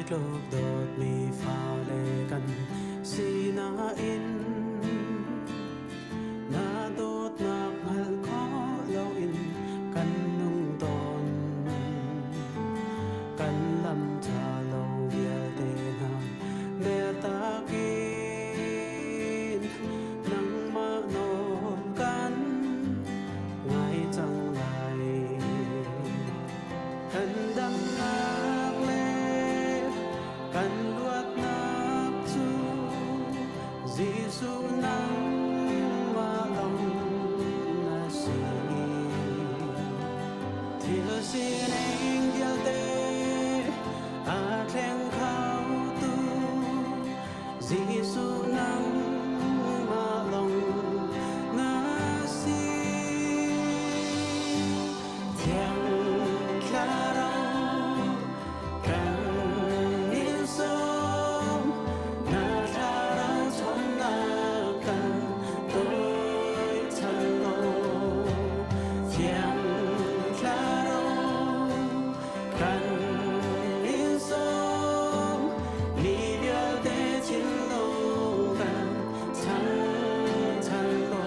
Zeitluk dawtmi fale kan sinain na dawtnak hngalh khawh loin kan nung tawn. Kan lam ṭha lo vialte hna mertak in nangmah nawl kan ngai cang lai. Kan damnak le kan luatnak cu Jesuh nangmah lawng na si. Thil sining vialte aa thleng khotu Jesuh nangmah lawng na si. Thiang Thlarau kan in sawm, na thlarau chonnak kan toi chan law. Thiang Thlarau kan in sawm, mi vialte thinlung kan chan chan law.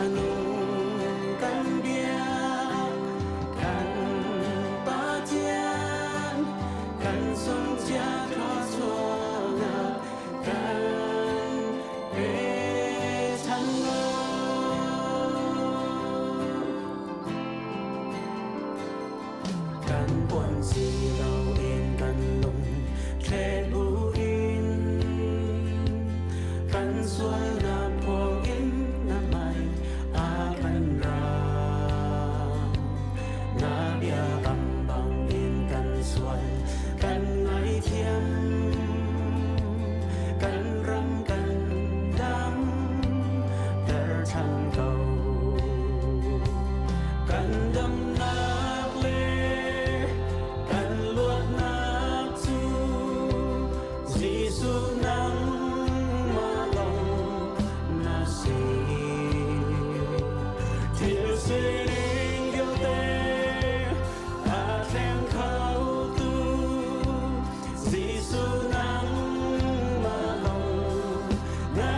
A nung kan biak, kan Pathian, kan sungcia thluachuahnak kan pe than law. Kan puan si loin kan lung thlet buin kan sualnak phuangin na hmai a kan ra. Na biakam bangin kan sual kan ngaithiam kan ram kan dam ter than ko. Kan damnak le kan luatnak cu Jesuh nangmah lawng na si. Thil sining vialte a thleng khotu Jesuh nangmah lawng na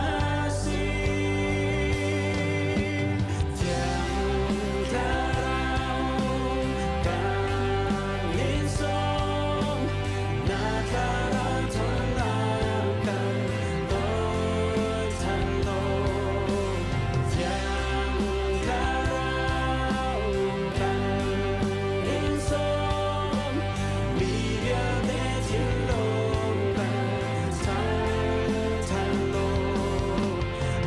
si. Thiang Thlarau kan in sawm, na thlarau ṭhawnnak kan bochan law. Thiang Thlarau kan in sawm, mi vialte thinlung kan chan ṭhan law.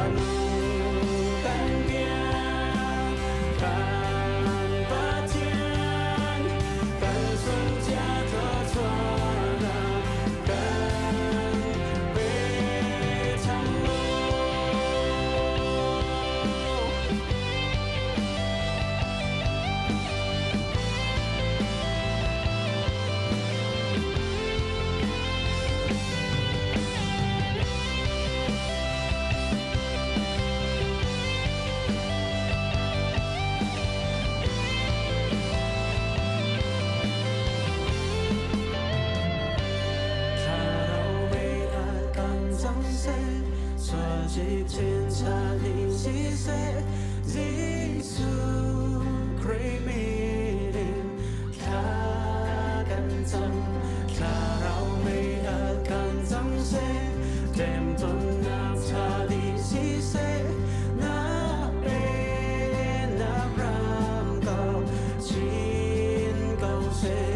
A nung kan biak, kan Pathian, kan sungcia thluachuahnak kan pe ṭhan law. Thlarau mei al kan cang seh, sual chin chaling siseh, Jesuh Khrih min in thla kan cam. Thlarau mei al kan cang seh, temtonnak tha dih siseh, na pennak ram kau chin ko seh.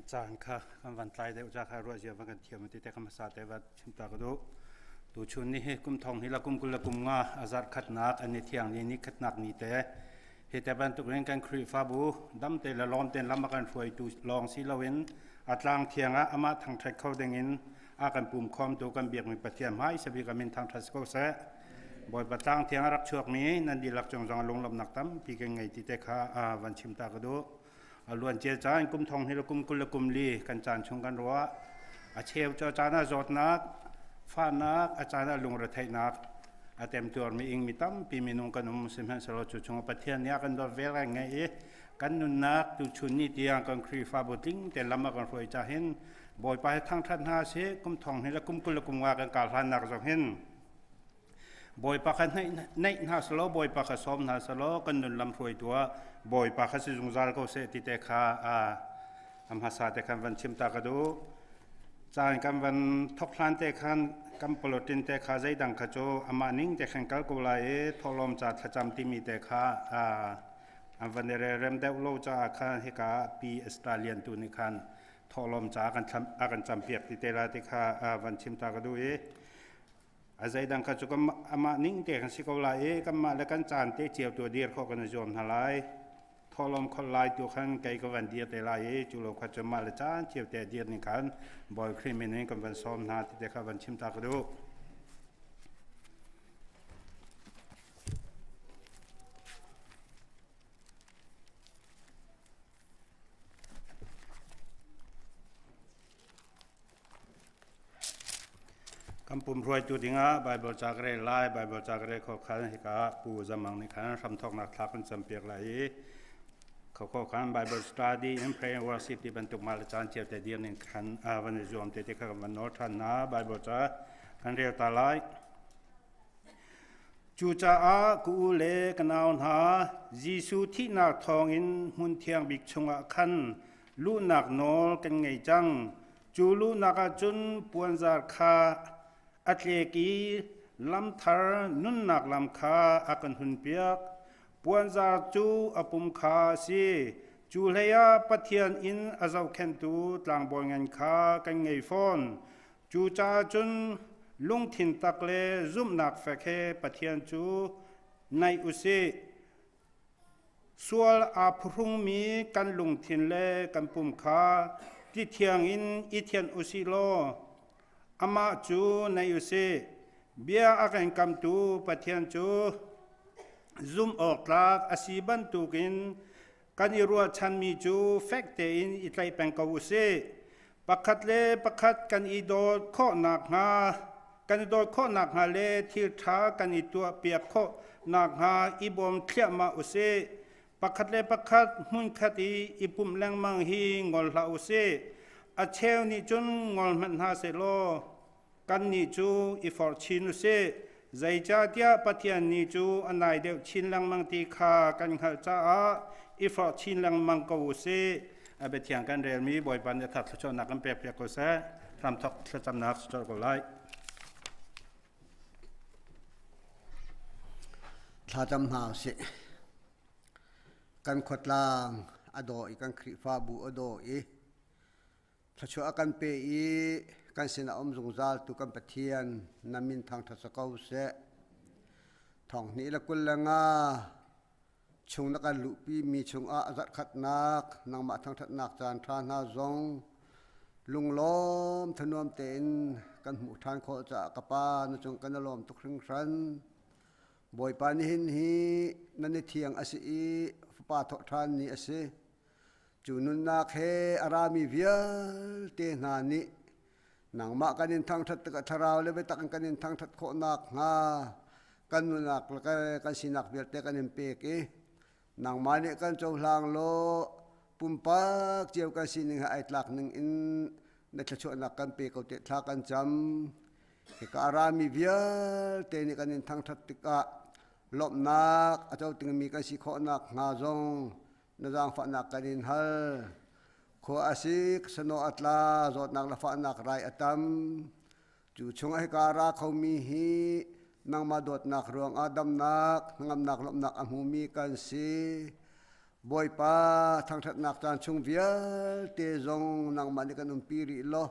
Kan caan kha kan van tlai deuh ca kha ruah zia van kan thiam ti te kan hmasa te va chim ta ka duh. Tuchun ni hi kum thong hi la kum kul le kum nga a zarh khatnak an ni thiang ni ni khatnak ni te hi te bantuk in kan Khrihfabu dam te le lawm ten lam a kan hruaitu lawng si loin a tlang thiang ah amah thangṭhat kho ding in a kan pum khawmtu kan biakmi Pathian hmai sabik a min thangṭhat si ko seh. Bawipa tlang thiang a rak chuakmi nan dihlak cung zong lunglawmhnak tampi kan ngei ti te kha van chim ta ka duh. A luancia caan kum thong hi le kum 20 le kum li kan caan chung kan ruah. A cheu cu a caan ah zawtnak, fahnak, a caan ah lungretheihnak a temtuarmi ingmi tampi minung kan um. Sihmanhsehlaw cu chung Pathian nih a kan dawt vel kan ngeih i kan nunnak tuchun ni tiang kan Khrihfabu tling te lam a kan hruai ca hin Bawipa he thangṭhat hna sih. Kum thong hi le kum 20 le kum nga kan kar hlannak zong hin Bawipa kha naih hna selaw Bawipa kha sawm hna selaw kan nun lam hruaitu ah Bawipa kha si zungzal ko seh ti te kha a hmasa te khan van chim ta ka duh. Caan kan van thok hlan te khan kan polotin te kha zeidang kha cu amah ning te khan kal ko lai i thawhlawm ca thlacam timi te kha an van i rem deuh lo caah khan hika pi Australian tu nih khan thawhlawm ca a kan campiak ti te la ti kha van chim ta ka duh i A zeidang kha cu amah ning te kan si ko lai i kanmah le kan caan te cio tu dir khawh kan i zuam hna lai. Thawhlawm kholh lai tu khan kei ka van dir te lai i cu lo kha cu mah le caan cio te dir ning khan Bawi Khrih min in kan van sawm hna ti te kha van chim ta ka duh. Kan pum hruaitu dingah Baibal ca ka rel lai. Baibal ca ka rel kho khan hika Pu Zamang nih khan hramthawknak thla kan campiak lai i khokho khan Bible study and prayer and worship ti bantuk mah le caan cio te dir ning khan van i zuam te te kha kan van nawl ṭhan hna. Bible ca kan rel ta lai. Cucaah ka u le ka nau hna, Jesuh thihnak thawngin hmun thiang bik chungah khan luhnak nawl kan ngei cang. Cu luhnak ah cun puanzar kha a tlek i lamthar nunnak lam kha a kan hunpiak. Puanzar cu a pum kha a si. Cu hleiah Pathian inn a zohkhenhtu tlangbawi ngan kha kan ngei fawn. Cucaah cun lungthin tak le zumhnak fek he Pathian cu naih u sih. Sual aa phuhrungmi kan lungthin le kan pum kha ti thiang in i thianh u sih law amah cu nei u sih. Bia a kan kamtu Pathian cu zumh awk tlak a si bantukin kan i ruahchanmi cu fek tein i tlaih peng ko u sih. Pakhat le pakhat kan i dawt khawh nakhnga kan i dawt khawh nakhnga le thil ṭha kan i tuahpiak khawh nakhnga i bawm thliahmah u sih. Pakhat le pakhat hmunkhat i i pumh lengmang hi ngol hlah u sih. A cheu nih cun ngol hmanh hna sehlaw kannih cu i forh chin u sih. Zeicahtiah Pathian ni cu a nai deuh chin lengmang ti kha kan hngalh caah i forh chin lengmang ko u sih. A biathiang kan relmi Bawipa nih a thar thluachuahnak kan pekpiak ko seh. Hramthok thlacamnak si colh ko lai. Thlacam hna usih. Kan khuatlang a daw i kan Khrihfabu a daw i Thluachuah a kan pe i kan sinah um zungzal tu kan Pathian na min thangṭhat si ko seh. Thong hnih le 25 chung na kan luhpi mi chungah zarhkhatnak nangmah thangṭhatnak caan ṭha hna zong lunglawm thanuam tein kan hmuh ṭhan khawh caah ka Pa na cung kan i lawm tuk hringhran. Bawipa nihin hi nan i thiang a si i fapa thawh ṭhan ni a si. Cu nunnak he a rami vialte hna nih nangmah kan in thangṭhat tikah thlarau le biatak in kan in thangṭhat khawh nakhnga kan nunnak le kan sinak vialte kan in pek i nangmah nih kan cohlang law pumpak cio kan sining he ai tlak ning in na thluachuahnak kan pe ko te thla kan cam. Hika a rami vialte nih kan in thangṭhat tikah lawmhnak a co dingmi kan si khawh nakhnga zong na zaangfahnak kan in hal. Khua a sik, sano a tla, zawtnak le fahnak rai a tam. Cu chungah hika ra khomi hi nangmah dawtnak ruangah damnak, hnangamnak, lawmhnak a hmumi kan si. Bawipa thangṭhatnak caan chung vialte zong nangmah nih kan umpi rih law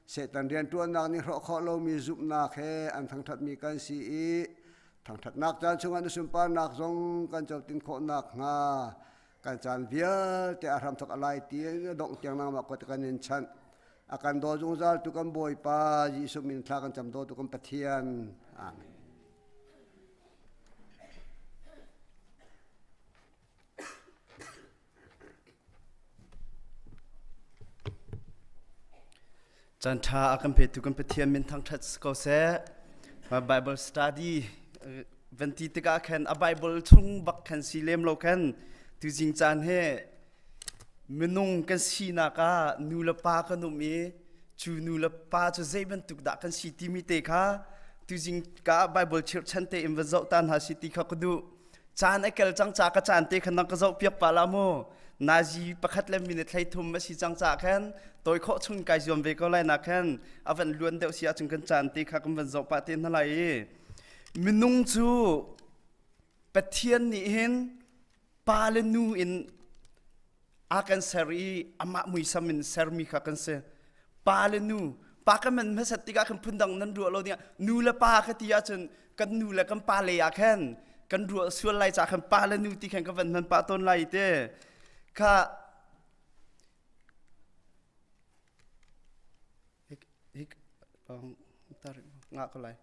Satan rianṭuannak nih hrawh khawh lomi zumhnak he an thangṭhatmi kan si i thangṭhatnak caan chungah na sunparnak zong kan cotin khawh nakhnga kan caan vialte a hramthawk a lai ti a dongh tiang nangmah kut kan in chanh. A kan daw zungzal tu kan Bawipa Jesuh min thla kan cam daw tu kan Pathian. Amen. Caan ṭha a kan petu kan Pathian min thangṭhat si ko seh. Ma Bible study van ti tikah khan a Bible chung bak khan si lem lo khan tuzing caan he minung kan sinak ah nu le pa kan um i cu nu le pa cu zei bantuk dah kan si timi te kha tuzing ka Bible chirhchan te in va zoh ta hna si ti kha ka duh. Caan a kel cang ca ka caan te khan nang ka zoh piak pa la mu. Nazi pakhat le minute hlei thum a si cang ca khan tawi khawh chung kai zuam ve ko lai na khan a van luan deuh si ahcun kan caan te kha kan van zoh pah te hna lai i minung cu Pathian nih hin pa le nu in a kan ser i amah muisam in sermi kha kan si. Pa le nu, pa kan man hmasat tikah kan phundang nan ruah lo dingah nu le pa ka ti ahcun kan nu le kan pa le ah khan kan ruah sual lai ca khan pa le nu ti khan ka van hman pah tawn lai te kha hik hik ngah ko lai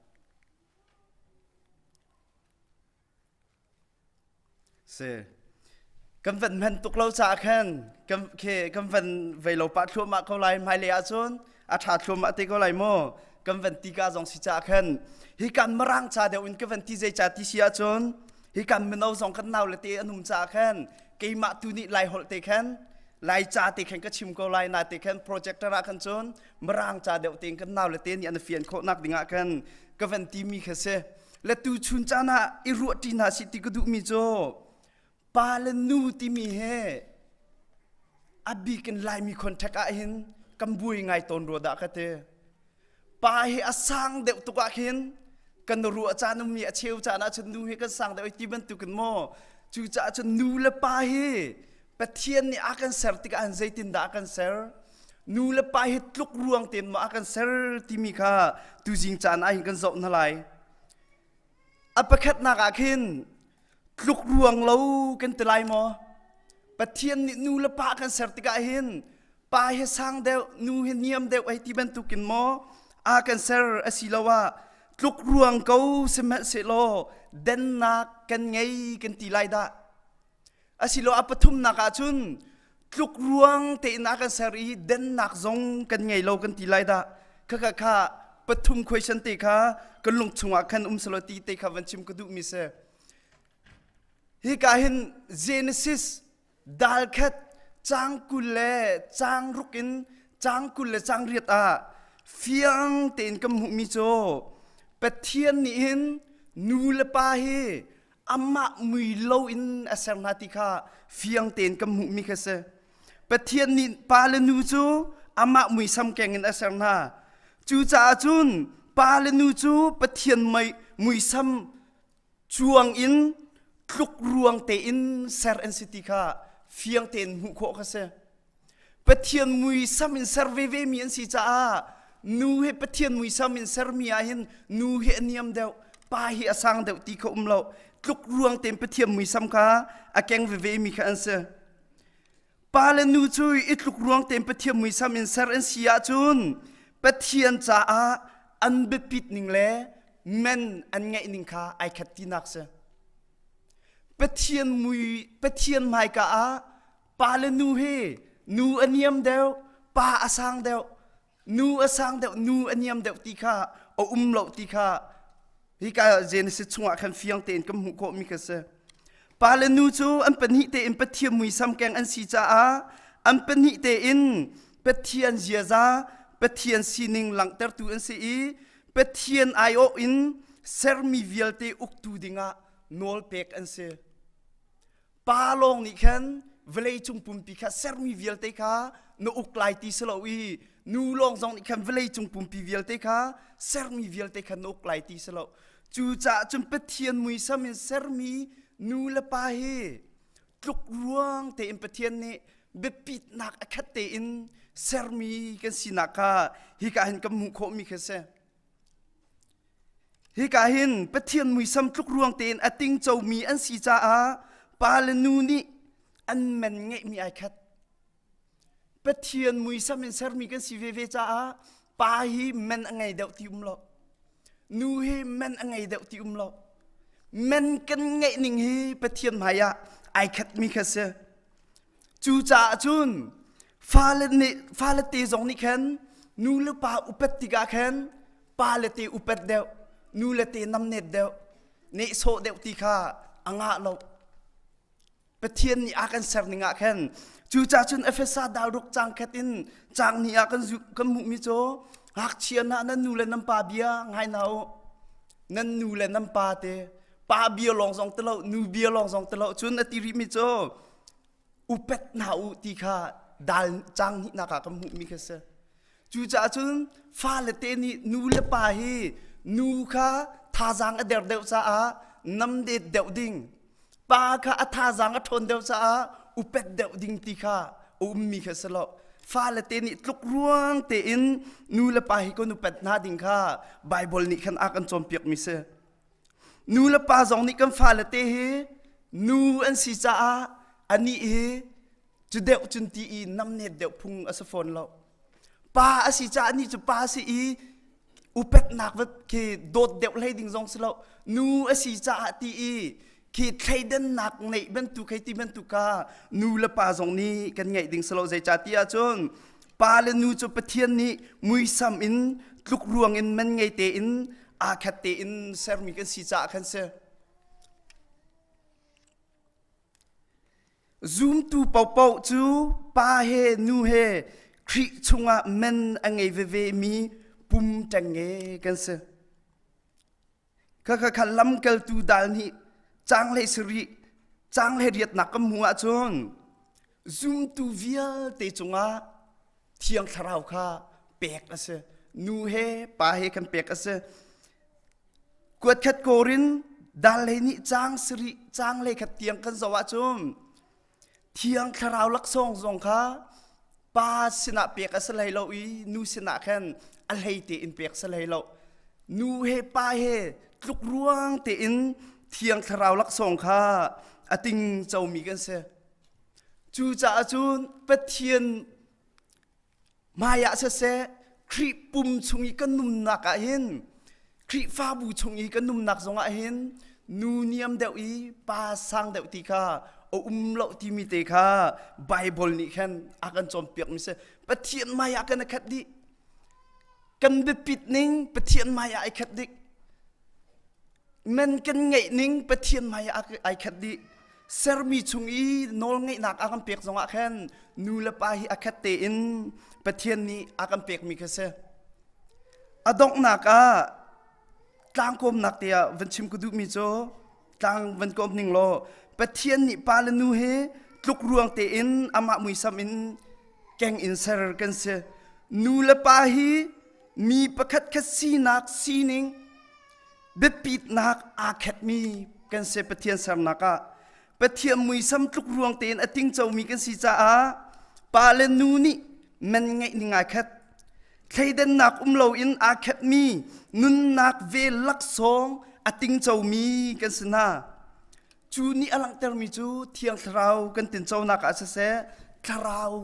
Si. Kan van hman tuk lo caah khan kan khi kan van vei lo pah thluahmah ko lai hmailei ahcun a ṭha thluahmah te ko lai mu. Kan van ti ka zong si caah khan hi kan mirang ca deuh in ka van ti zei ca ti si ahcun hi kan mino zong kan nau le te an um caah khan keimah tu nih lai holh te khan lai ca te khan ka chim ko lai na te khan projector ah khan cun mirang ca deuh tein kan nau le te nih an fian khawh nak ding ah khan ka van ti mi kha si. Le tuchun caan ah i ruahṭi hna sih ti ka duhmi cu pa le nu timi he a bik in Laimi contact ah hin kan buai ngai tawn rua dah ka ti. Pa hi a sang deuh tuk ah khin kan ruah caan ummi a cheu caan ah cun nu hi kan sang deuh ti bantukin maw cucaah cun nu le pa hi Pathian nih a kan ser tikah an zeitindah a kan ser nu le pa hi tluk ruang tein maw a kan ser timi kha tuzing caan ah hin kan zoh hna lai a pakhatnak ah khin tluk ruang lo kan ti lai maw Pathian nih nu le pa kan ser tikah hin pa hi sang deuh nu hi niam deuh ai ti bantukin maw a kan ser asiloah tluk ruang ko sihmanhsehlaw dennak kan ngei kan ti lai dah Asiloah a pathumnak ah cun tluk ruang tein a kan ser i dennak zong kan ngei lo kan ti lai dah. Khakha kha pathum question te kha kan lung chungah khan um selaw ti te kha van chim ka duhmi si. Hika hin Genesis dal khat cang 20 le cang ruk in cang 20 le cang riat ah fiang tein kan hmuhmi cu Pathian nih hin nu le pa hi amah mui lo in a ser hna ti kha fiang tein kan hmuhmi kha si. Pathian nih pa le nu cu amah muisam keng in a ser hna. Cucaah cun pa le nu cu Pathian muisam cuang in tluk ruang tein ser an si ti kha fiang tein hmuh khawh kha si. Pathian muisam in ser veve mi an si caah nu hi Pathian muisam in sermi ah hin nu hi a niam deuh pa hi a sang deuh ti kha um lo tluk ruang tein Pathian muisam kha a keng veve mi kha an si pa le nu cu i tluk ruang tein Pathian muisam in ser an si ahcun Pathian caah an biapit ning le men an ngeih ning kha ai khat tinak si Pathian mui Pathian hmaika ah pa le nu hi nu a niam deuh pa a sang deuh nu a sang deuh nu a niam deuh ti kha a um lo ti kha hika Genesis chungah khan fiang tein kan hmuh khawhmi kha si pa le nu cu an pahnih tein Pathian muisam keng an si caah an pahnih tein Pathian ziaza Pathian sining langhtertu an si i Pathian aiawh in sermi vialte uktu dingah nawl pek an si Pa lawng nih khan vawleicung pumpi kha sermi vialte kha na uk lai ti si lo i nu lawng zong nih khan vawleicung pumpi vialte kha sermi vialte kha na uk lai ti si lo. Cucaah cun Pathian muisam in sermi nu le pa hi Tluk ruang tein Pathian nih biapitnak a khat tein sermi kan sinak kha hika hin kan hmuh khawhmi kha si. Hika hin Pathian muisam tluk ruang tein a tingcomi an si caah pa le nu nih an men ngeihmi ai khat. Pathian muisam in sermi kan si veve caah pa hi men a ngei deuh ti um lo. Nu hi men a ngei deuh ti um lo. Men kan ngeih ning hi Pathian hmai ah ai khatmi kha si. Cucaah cun fale nih fale te zong nih khan nu le pa upat tikah khan pa le te upat deuh, nu le te namnet deuh, nehsawh deuh ti kha a ngah lo. Pathian nih a kan ser ning ah khan cucaah cun Efesa dal ruk cang khat in cang ni ah kan kan hmuhmi cu ngakchia hna nan nu le nan pa bia ngai hna u nan nu le nan pa te pa bia lawng zong ti lo nu bia lawng zong ti lo cun a ti rihmi cu upat hna u ti kha dal cang hnihnak ah kan hmuhmi kha si Cucaah cun fale te nih nu le pa hi nu kha thazaang a der deuh caah namdet deuh ding, pa kha a thazaang a ṭhawn deuh caah upat deuh ding ti kha a ummi kha si lo. Fale te nih tluk ruang tein nu le pa hi kan upat hna ding kha Baibal nih khan a kan cawnpiakmi si. Nu le pa zong nih kan fale te hi nu an si caah anih hi cu deuh cun ti i namnet deuh phung a si fawn lo. Pa a si caah nih cu pa a si i upatnak va khi dawt deuh hlei ding zong si lo. Nu a si caah ti i khi thleidannak ngeih bantuk hei ti bantuk kha nu le pa zong nih kan ngeih ding si lo zeicah ti ahcun pa le nu cu Pathian nih muisam in tluk ruang in man ngei tein aa khat tein sermi kan si caah khan si. Zumtu paohpaoh cu pa he nu he Khrih chungah men a ngei veve mi pum ṭengnge kan si. Khakha kha lamkaltu dal nih caanghlei sarih caanghlei riatnak kan hmuh ahcun zumtu vialte cungah Thiang Thlarau kha pek a si. Nu he pa he kan pek a si. Kuatkhat Korin dal hlei nih caang sarih caang hlei khat tiang kan zoh ahcun Thiang Thlarau laksawng zong kha pa sinah pek a si hlei lo i nu sinah khan a hlei tein pek si hlei lo. Nu he pa he tluk ruang tein Thiang Thlarau laksawng kha a tingcomi kan si. Cucaah cun Pathian Hmai ah siseh Khrih pum chung i kan nunnak ah hin Khrihfabu chung i kan nunnak zongah hin nu niam deuh i pa sang deuh ti kha a um lo timi te kha Bible nih khan a kan cawnpiak mi si. Pathian hmai ah kan i khat dih. Kan biapit ning Pathian hmai ah ai khat dih. Men kan ngeih ning Pathian hmai ah ai khat dih. Sermi chung i nawlngeihnak a kan pek zongah khan nu le pa hi a khat tein Pathian nih a kan pekmi kha si. A donghnak ah tlangkawmnak te ah van chim ka duhmi cu tlang van kawm ning law Pathian nih pa le nu hi tluk ruang tein amah muisam in keng in ser kan si. Nu le pa hi mi pakhat khat sinak sining biapitnak aa khetmi kan si Pathian sernak ah Pathian muisam tluk ruang tein a tingcomi kan si caah pa le nu nih men ngeih ning ai khat thleidannak um loin aa khetmi nunnak vel laksawng a tingcomi kan si hna cu nih a langhtermi cu thiang thlarau kan tinconak ah siseh thlarau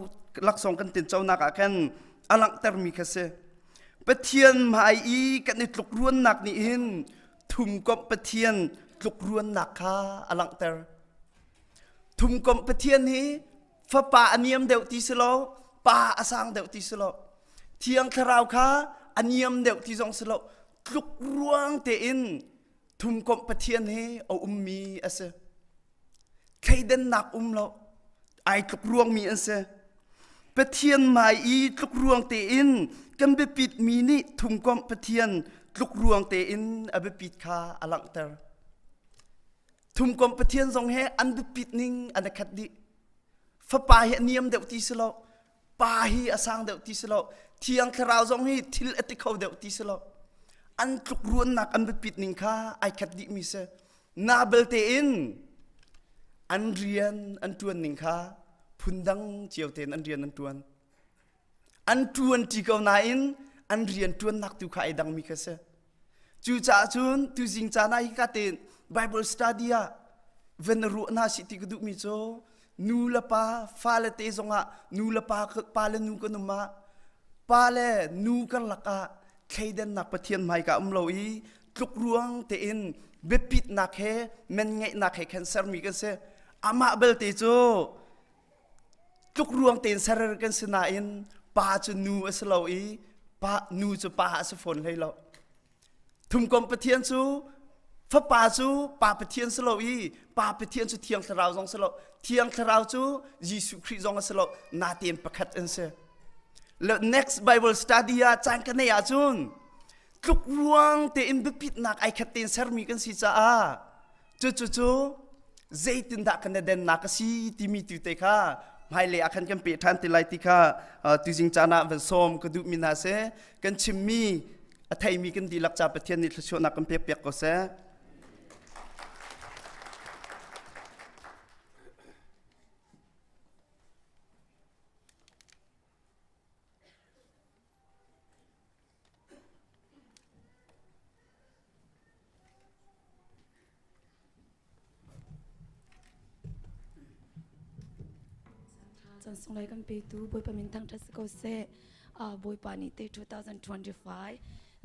laksawng kan tinconak ah khan a langhtermi kha si Pathian hmai i kan i tlukruannak nih hin thumkomh Pathian tlukruannak kha a langhter. Thumkomh Pathian hi fapa a niam deuh ti si lo, pa a sang deuh ti si lo, Thiang Thlarau kha a niam deuh ti zong si lo, tlukruang tein thumkomh Pathian hi a ummi a si. Thleidannak um lo, ai tluk ruangmi an si. Pathian hmai i tluk ruang tein kan biapitmi nih thumkomh Pathian tluk ruang tein a biapit kha a langhter. Thumkomh Pathian zong he an biapit ning an i khat dih. Fapa hi a niam deuh ti si lo, pa hi a sang deuh ti si lo, Thiang Thlarau zong hi thil a ti kho deuh ti si lo. An tluk ruannak an biapit ning kha ai khat dihmi si. Na belte in. An rian an ṭuan ning kha phundang cio tein an rian an ṭuan. An ṭuan ṭi ko nain an rian ṭuannak tu kha ai dangmi kha si. Cucaah cun tuzing caan ah hika tein Bible study ah van ruah hna sih ti ka duhmi cu nu le pa fale te zongah nu le pa pa le nu kan um ah pa le nu karlak ah thleidannak Pathian hmaika um lo i tlukruang tein biapitnak he men ngeihnak he khan sermi kan si. Amah belte cu tlukruang tein ser kan si nain pa cu nu a si lo i pa nu cu pa a si fawn hlei lo. Thumkom Pathian cu fapa cu pa Pathian si lo i pa Pathian cu Thiang Thlarau zong si lo. Thiang Thlarau cu Jesuh Khrih zong a si lo. Natein pakhat an si. Le next Bible study ah caan ka neih ahcun tlukruang tein biapitnak ai khat tein sermi kan si caah Cucu cu zeitindah kan i dennak a si timi tu te kha hmailei ah khan kan peh ṭhan te lai ti kha tuzing caan ah van sawm ka duhmi hna si. Kan chimmi a theimi kan dihlak ca Pathian nih thluachuahnak kan pek piak ko seh. Chan sunglai kan petu Bawipa min thangṭhat si ko seh. Uh, Bawipa nih te 2025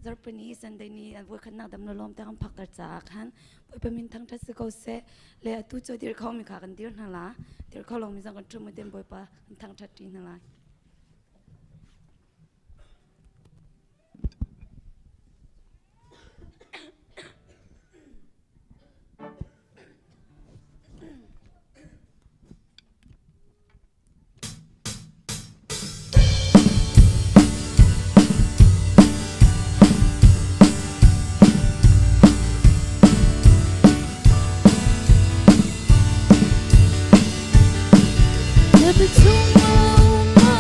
zarhpini Sunday ni an voikhatnak dam lawm te kan phakter caah khan Bawipa min thangṭhat si ko seh. Le atu cu dir kho mi kha kan dir hna la. Dir kho lo mi zong kan ṭhu mu ten Bawipa kan thangṭhat ṭi hna lai. Na biachung a um.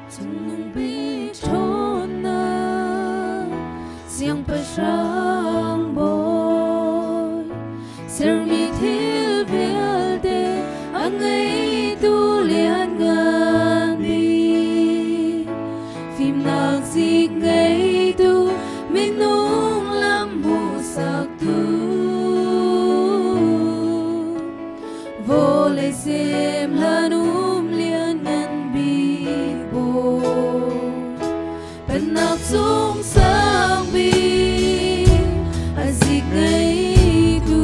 Cungnung bik ṭhawnnak, Siangpahrang bawi, sermi thil vialte a ngeitu lianngan bik, fimnak zik ngeitu minung lam hmuhsaktu. Vawlei sem hlan um lianngan bik bawi, pennak cung sang bik a zik ngeitu,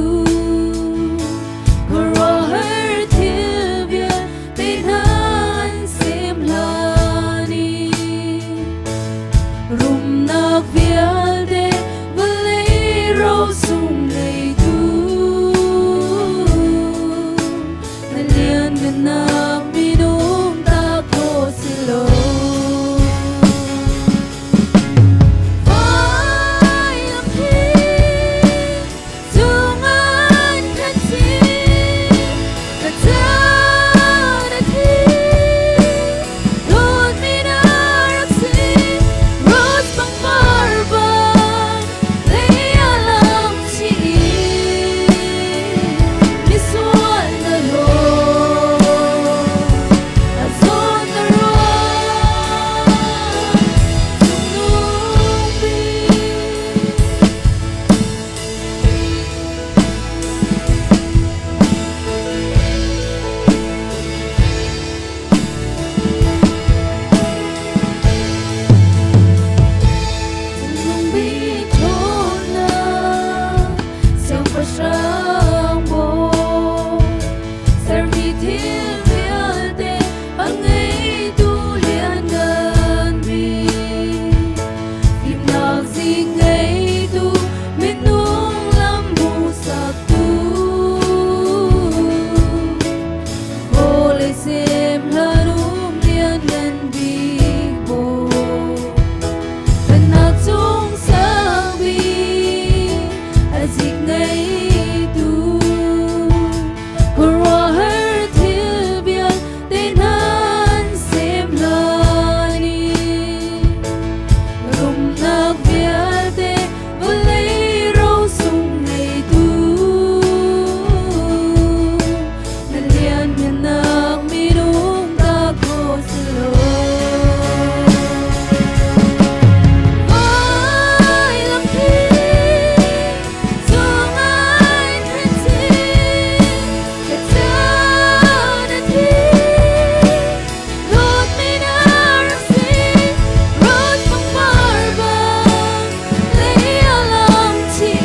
khuaruahhar thil vialte hna an sem hlan i rumnak vialte vawlei rosung ngeitu, na lianngannak minung ta khawh si lo. Vailam hi cungan kan si, ka caan a thi, dawtmi na rak si, rose pangpar bang lei ah lam chih, misual na hlaw, a zawn na ruah, cungnung bik. Cungnung bik ṭhawnnak, Siangpahrang bawi, sermi thil vialte a ngeitu lianngan bik, fimnak zik ngeitu minung lam hmuhsaktu, vawlei sem hlan um lianngan bik bawi, pennak cung sang bik a zik ngeitu, khuaruahhar thil vialte hna an sem hlan i rumnak vialte vawlei rosung ngeitu, na lianngannak minung ta khawh si lo. Vailam hi cungai then si, ka caan a thi, dawtmi na rak si, rose pangpar bang lei ah lam chih,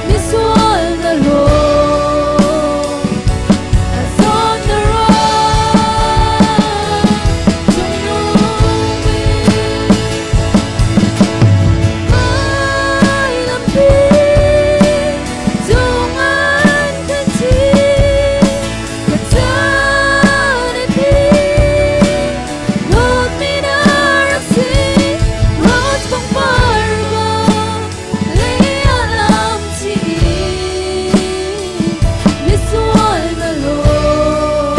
misual na hlaw, a zawn na ruah, cungnung bik. Vailam hi cungan kan si, ka caan a thi, dawtmi na rak si, rose pangpar bang lei ah lam chih, misual na hlaw,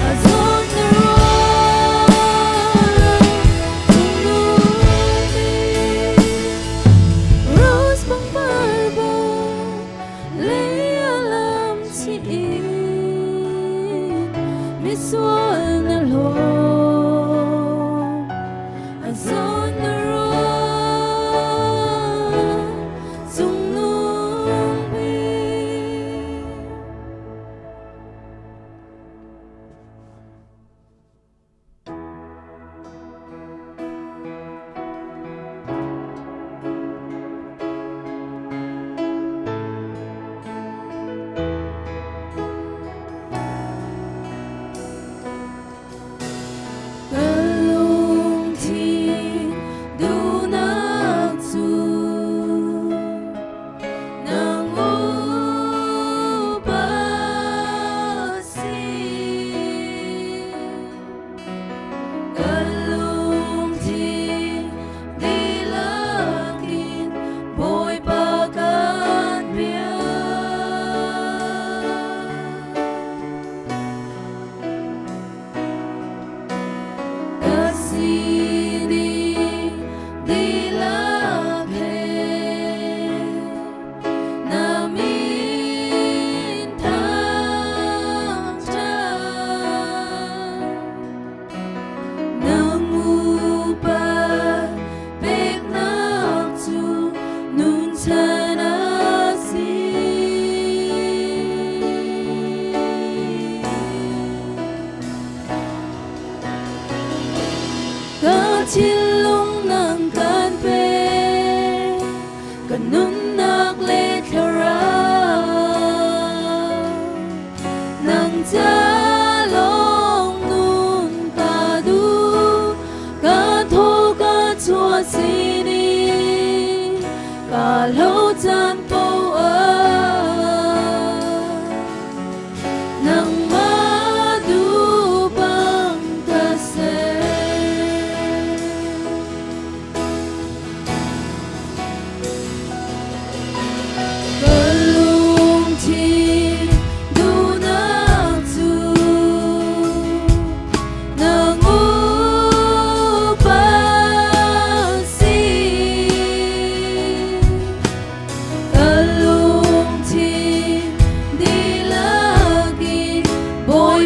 a zawn na ruah, cungnung bik. Rose pangpar bang lei ah lam chih, misual na hlaw, a zawn na ruah, cungnung bik.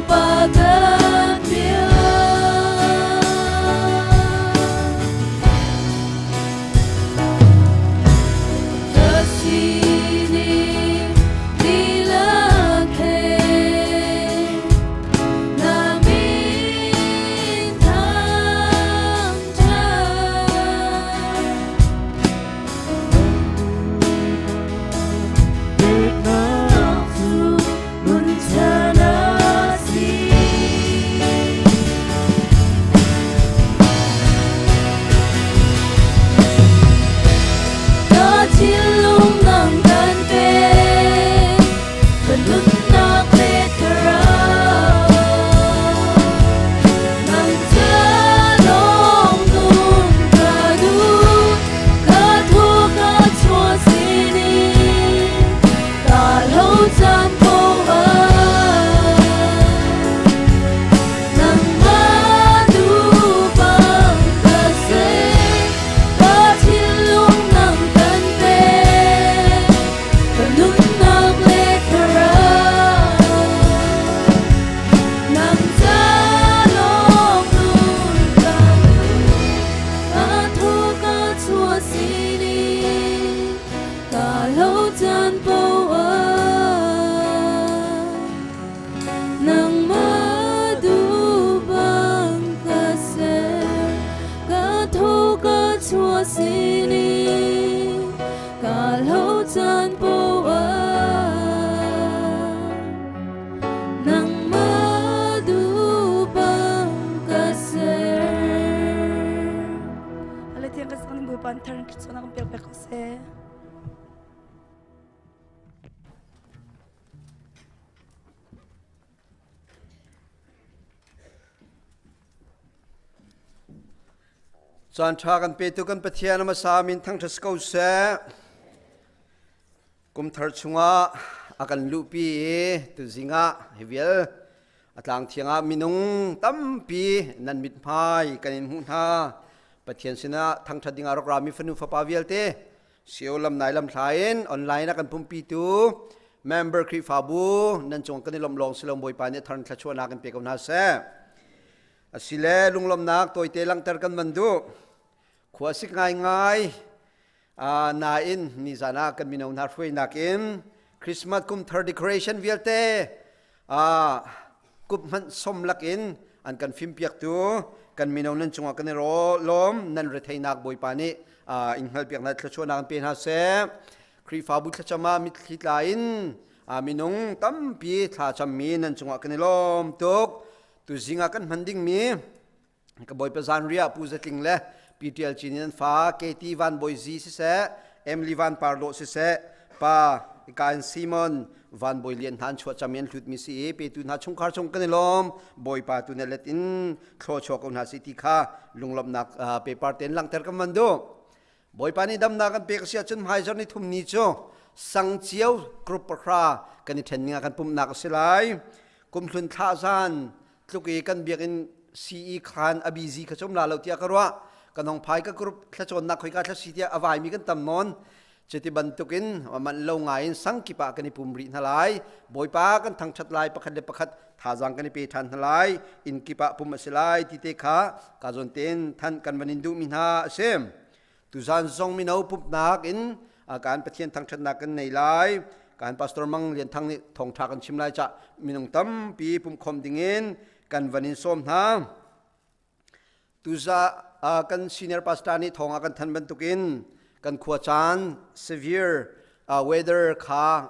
Bawipa kan biak. Ka sining dihlak he na min thangṭhat. Peknak cu nunchan a si. Ka thinlung nang kan pek, ka nunnak le thlarau. Nang ca lawng nun ka duh, ka thaw ka chuah sining, ka lo caan poah. Nangmah duh bang ka ser, ka thinlung nang kan pek, ka nunnak le thlarau. Nang ca lawng nun ka duh, ka thaw ka chuah sining, ka lo caan poah. Nangmah duh bang ka ser, ka thaw ka chuah sining, ka lo caan poah. Nangmah duh bang ka ser. Ale thiang ka sang Bawipa thar in thluachuahnak kan pek pek ko seh. Caan ṭha kan petu kan Pathian a hmasa min thangṭhat si ko seh. Kum thar chungah a kan luhpi i tuzing ah hi vial a tlang thiang ah minung tampi nan mithmai kan in hmuh hna. Pathian sinah thangṭhat ding ah rak rami fanu fapa vialte Sio lam nai lam thla in online a kan pumpitu member Khrihfabu nan cung kan i lawmh lawng si lo Bawipa nih thar thluachuahnak in pe ko hna seh. Asile lunglawmhnak tawite langhter kan van duh. Khua sik ngaingai nain nizan ah kan mino hna hruainak in Christmas kum thar decoration vialte kup hmanh som lakin an kan fimpiaktu kan mino nan cungah kan i lawm nan retheinak Bawipa nih in hngalhpiak hna thluachuahnak in pe hna seh. Khrihfabu thlacam ah mitthli tla in minung tampi thlacammi nan cungah kan i lawm tuk. Tuzing ah kan hman dingmi Ka bawipa zanriah Pu Zatling le PTL Cin in an fa KT Van Bawi Zi siseh, Emily Van Par Dawh siseh, pa Kain Simon Van Bawi Lian hna an chuah cam i an hlutmi si i petu hna chungkhar chung kan i lawm. Bawipa tu na let in thlawchuah ko hna si ti kha lunglawmhnak paper tein langhter kan van duh. Bawipa nih damnak an pek a si ahcun hmaizarh ni thum ni cu sangcio group pahra kan i ṭhen ning ah kan pumhnak a si lai. Kumhlun thlah zan tluk i kan biakinn CE khan a busy kha cu um la lo tiah ka ruah. Kan hong phai ka group thlacawnnak khoika thla si tiah a vaimi kan tam nawn. Cuti bantukin manh lo ngai in sangkip ah kan i pum rih hna lai. Bawipa kan thangṭhat lai pakhat le pakhat thazaang kan i pe ṭhan hna lai. Inn kip ah pum a si lai ti te kha ka zawn tein thanh kan van in duhmi hna a si. Tuzan zong mino pumhnak in kan Pathian thangṭhatnak kan nei lai. Kan Pastor Mang Lian Thang nih thawngṭha kan chim lai cah minung tampi pumhkhawm dingin kan van in sawm hna. Tuza kan senior pastor nih thawng a kan than bantukin kan khua caan severe weather kha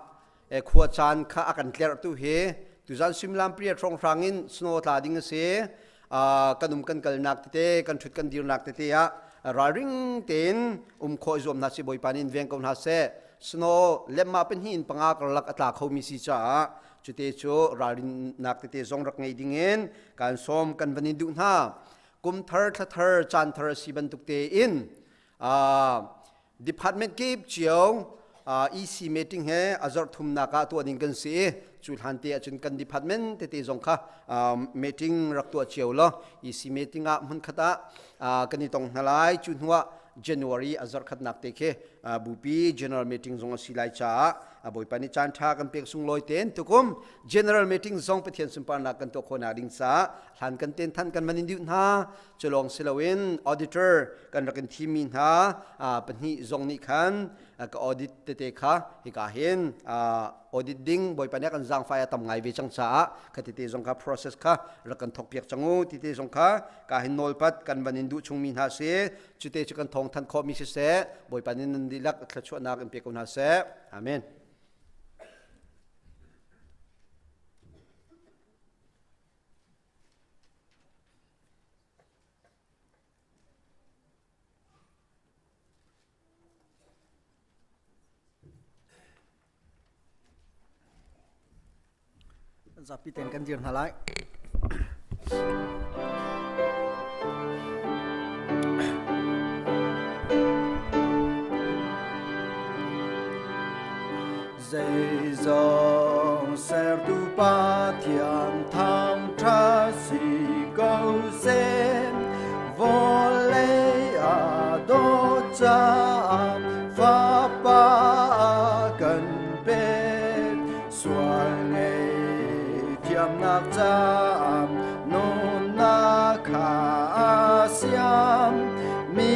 khua caan kha a kan tlerh tu hi tuzan suimilam pariat hrawnghrang in snow tla ding a si. Kan um kan kalnak tete kan ṭhut kan dirnak tete ah ralring tein um khawh i zuam hna si. Bawipa nih in veng ko hna seh. Snow lemma pahnih in panga karlak a tla khomi si caah cute cu ralrinnak tete zong rak ngei ding in kan sawm kan van in duh hna. Kum thar thla thar caan thar a si bantuk tein Department kip cio EC meeting he a zarh thumnak ah tuah ding kan si i cu hlan te ahcun kan department tete zong kha meeting rak tuah cio law EC meeting ah hmunkhat ah kan i tong hna lai. Cu hnu ah January a zarh khatnak te khi Bupi General Meeting zong a si lai caah Bawipa nih caan ṭha kan pek sunglawi tein tukum General Meeting zong Pathian sunparnak kan tuah khawhnak ding caah hlan kan ten than kan van in duh hna. Cu lawng si loin auditor kan rak in thimmi hna pahnih zong nih khan ka audit tete kha hika hin audit ding Bawipa nih kan zaangfai a tam ngai ve cang caah kha tete zong kha process kha rak kan thawk piak cang u tete zong kha ka hin nawlpat kan van in duh chungmi hna si. Cute cu kan thawng than khawhmi siseh, Bawipa nih nan dihlak thluachuahnak in pe ko hna seh. Amen. Zapi ten kan dir hna lai. Zeizong sertu Pathian thangṭha si ko seh, vawlei a dawt caah Fapa a kan pek. Sual ngei thiamnak caah nunnak kha a siam. Mi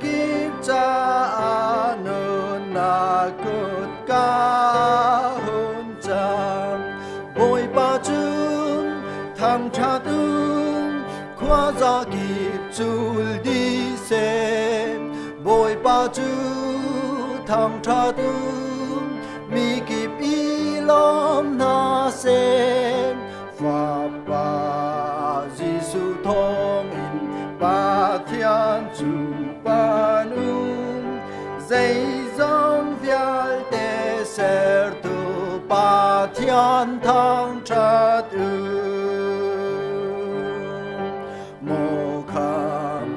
kip caah nunnak kutka hun cang. Bawipa cu thangṭhat u, khuaza kip cul dih seh. Bawipa cu thangṭhat u, mi kip i lawm hna seh. Fapa Jesuh thawngin Pathian cu pan u, zeizong vialte sertu Pathian thangṭhat u. Maw kham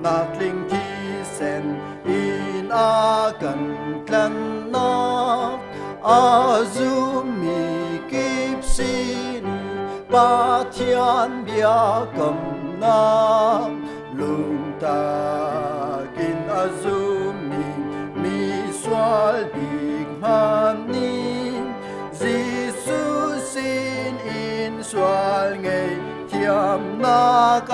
nak tling thisen in a kan tlannak a zummi kip sin Pathian biakamnak lungtak in a zummi mi sual bik hmanh nih Jesuh sin in sual ngei thiamnak a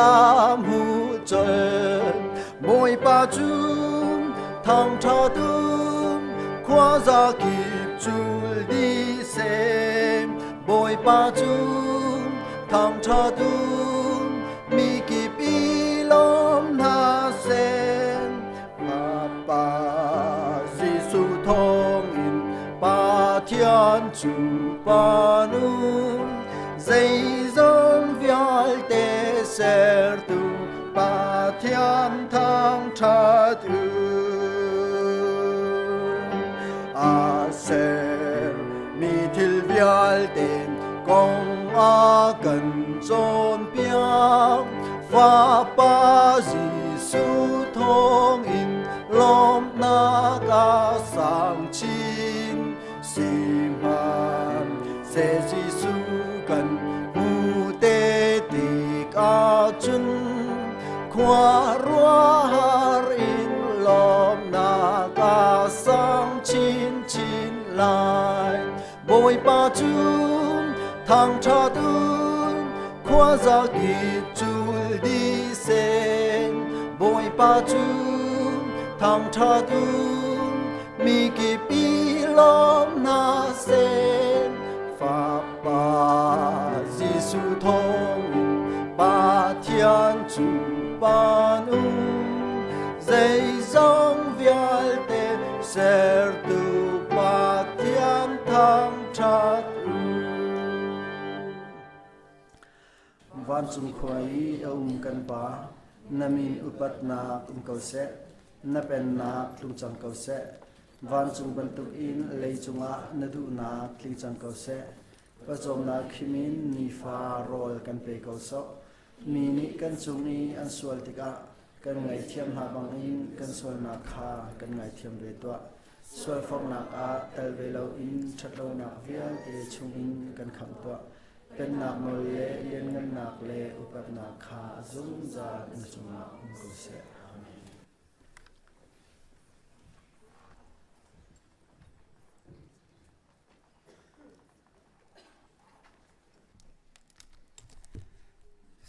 hmu colh. Bawipa cu thangṭhat u, khuaza kip cul dih seh. Bawipa cu thangṭhat u, mi kip i lawm hna seh. Fapa Jesuh thawngin Pathian cu pan u, zeizong vialte sertu Pathian thangṭhat u. A ser mi thil vialte kong a kan cawnpiak. Fapa Jesuh thawngin lawmhnak a sang chin. Sihmanhseh Jesuh kan hmu te tik ahcun khuaruahhar in lawmhnak a sang chinchin lai. Bawipa cu thangṭhat u, khuaza kip cul dih seh. Bawipa cu thangṭhat u, mi kip i lawm hna seh. Fapa Jesuh thawngin Pathian cu pan u, zeizong vialte sertu Pathian thangṭhat u. Vancung khua i a um kan Pa, na min upatnak um ko seh, na pennak tlung cang ko seh. Vancung bantukin leicung ah na duhnak tling cang ko seh. Pawcawmnak khim in nifa rawl kan pe ko sawh. Mi nih kan cung i an sual tikah kan ngaihthiam hna bangin kan sualnak kha kan ngaithiam ve tuah. Sualforhnak ah tel ve loin ṭhatlonak vialte chungin kan khamh tuah. Pennak nawl le lianngannak le upatnak kha zungzal na cungah um ko seh. Amen.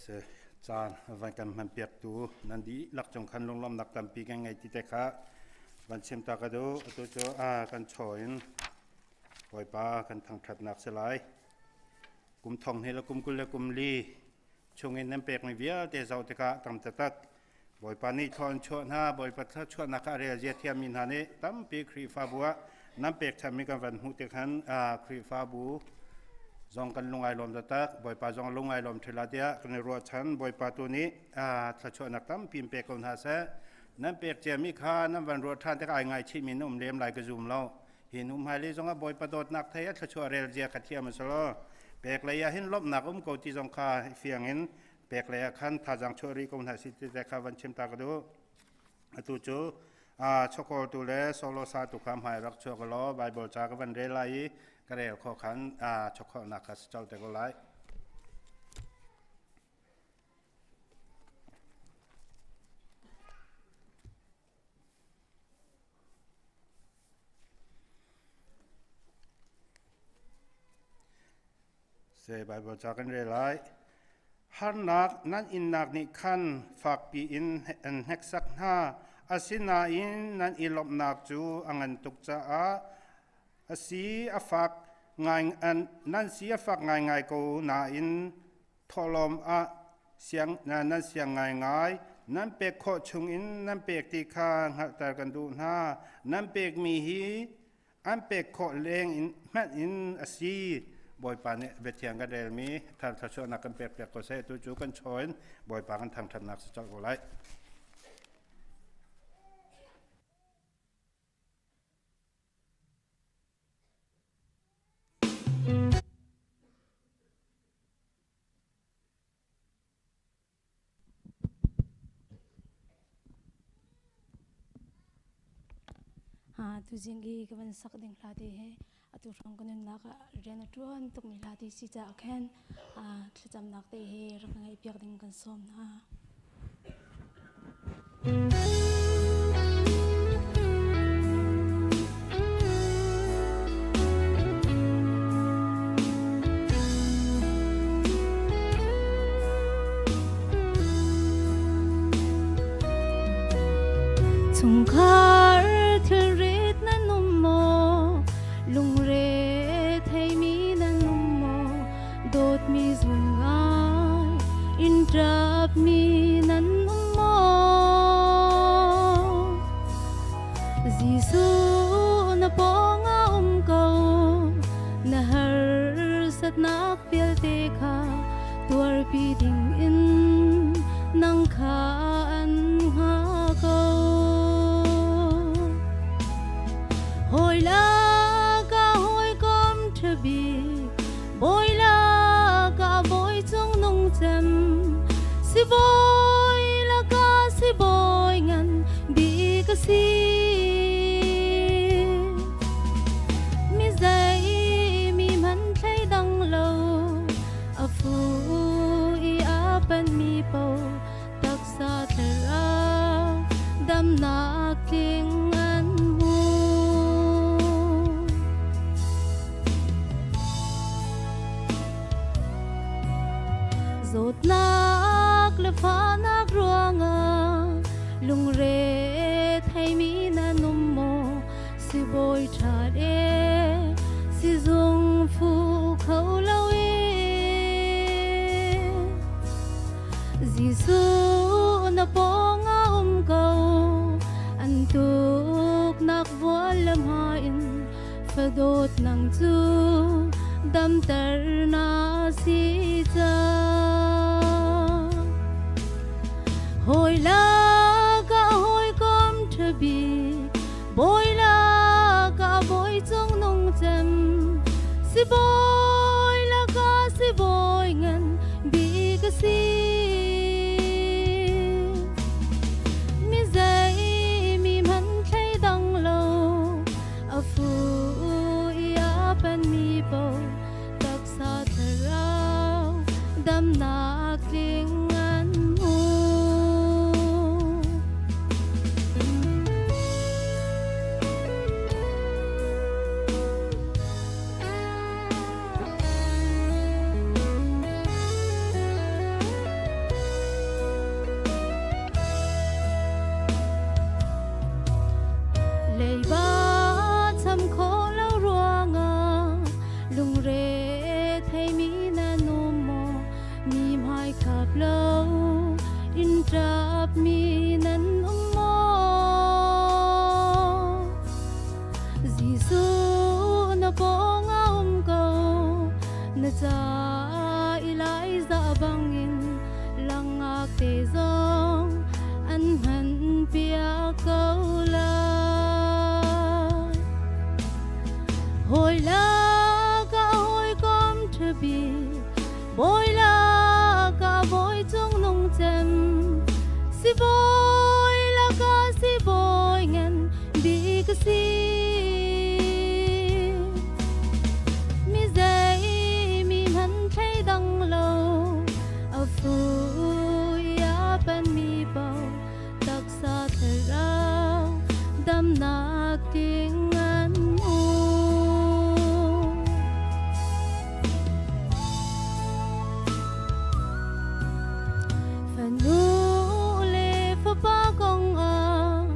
Se caan van kan hman piaktu nan dihlak cung khan lunglawmnak tampi kan ngei ti te kha van chim ta ka duh. Atu cu kan chaw in Bawipa kan thangṭhatnak si lai. Kum thong hnih le kum 20 le kum li chungin nan pekmi vialte zoh tikah tam taktak Bawipa nih thlaw an chuah hna. Bawipa thluachuahnak kha a rel zia thiammi hna nih tampi Khrihfabu ah nan pekchanmi kan van hmuh tik khan Khrihfabu zong kan lung ai lawm taktak. Bawipa zong lung ai lawm ṭhila tiah kan i ruahchan. Bawipa tu nih thluachuahnak tampi in pe ko hna seh. Nan pek ciami kha nan van ruah ṭhan tikah ai ngaichihmi na um lem lai ka zum lo. Hi nu hmailei zongah Bawipa dawtnak thei a thluachuah rel zia kha thiam a si lo. Pek lei ah hin lawmhnak um ko ti zong kha fiang in pek lei ah khan thazaang chuah rih ko hna si ti te kha van chim ta ka duh. Atu cu chokawltu le solo satu kha hmai rak chuak law Bible ca ka van rel lai i ka rel khawh khan chokholnak kha si colh te ko lai. Se Bible ca kan rel lai. Harnak nan innak nih khan fakpi in an hneksak hna. Asinain nan i lawmhnak cu a ngan tuk caah a si a fak ngai nan si a fak ngaingai ko nain thawhlawm ah siang nan siang ngaingai nan pek khawh chungin nan pek ti kha hngalhter kan duh hna. Nan pekmi hi an pek khawh leng in hmanh in a si. Bawipa nih biathiang kan relmi thar thluachuahnak kan pek piak ko seh. Tu cu kan chaw in Bawipa kan thangṭhatnak si colh ko lai. Tuzing i ka van sak ding hla te hi atu hrawng ka nunnak ah rian a ṭuan tukmi hla te si caah khan thlacamnak te hi rak ngaih piak ding kan sawm hna. Chungkhar thilrit nan um maw? Lungre theimi nan um maw? Dawtmi zun ngai in ṭapmi nan um maw? Jesuh na pawngah um ko, na harsatnak vialte kha tuarpi ding in nang kha an hngah ko. Hawi lakah hawikom ṭha bik, bawi lakah bawi cungnung cem, sibawi lakah sibawi ngan bik a si. Mi zei mi hmanh thleidang lo, a fu i a panmi paoh taksa thlarau damnak tling an hmu. Zawtnak le fahnak ruangah lungre theimi nan um maw? Sibawi ṭha e sizung fu kho lo e Jesuh na pawngah um ko an tuknak vual le hma in fadawt nang cu damter na si cang Hawi lakah hawikom ṭha bik Bawi lakah bawi cungnung cem sibawi lakah sibawi ngan bik a si. Mi zei mi hmanh thleidang lo a fu i a panmi paoh taksa thlarau damnak tling an hmu. Sibawi laka sibawi ngan bik a si. Mi zei mi hmanh thleidang lo, a fu i a panmi paoh taksa thlarau damnak tling an hmu. Fanu le fapa kong ah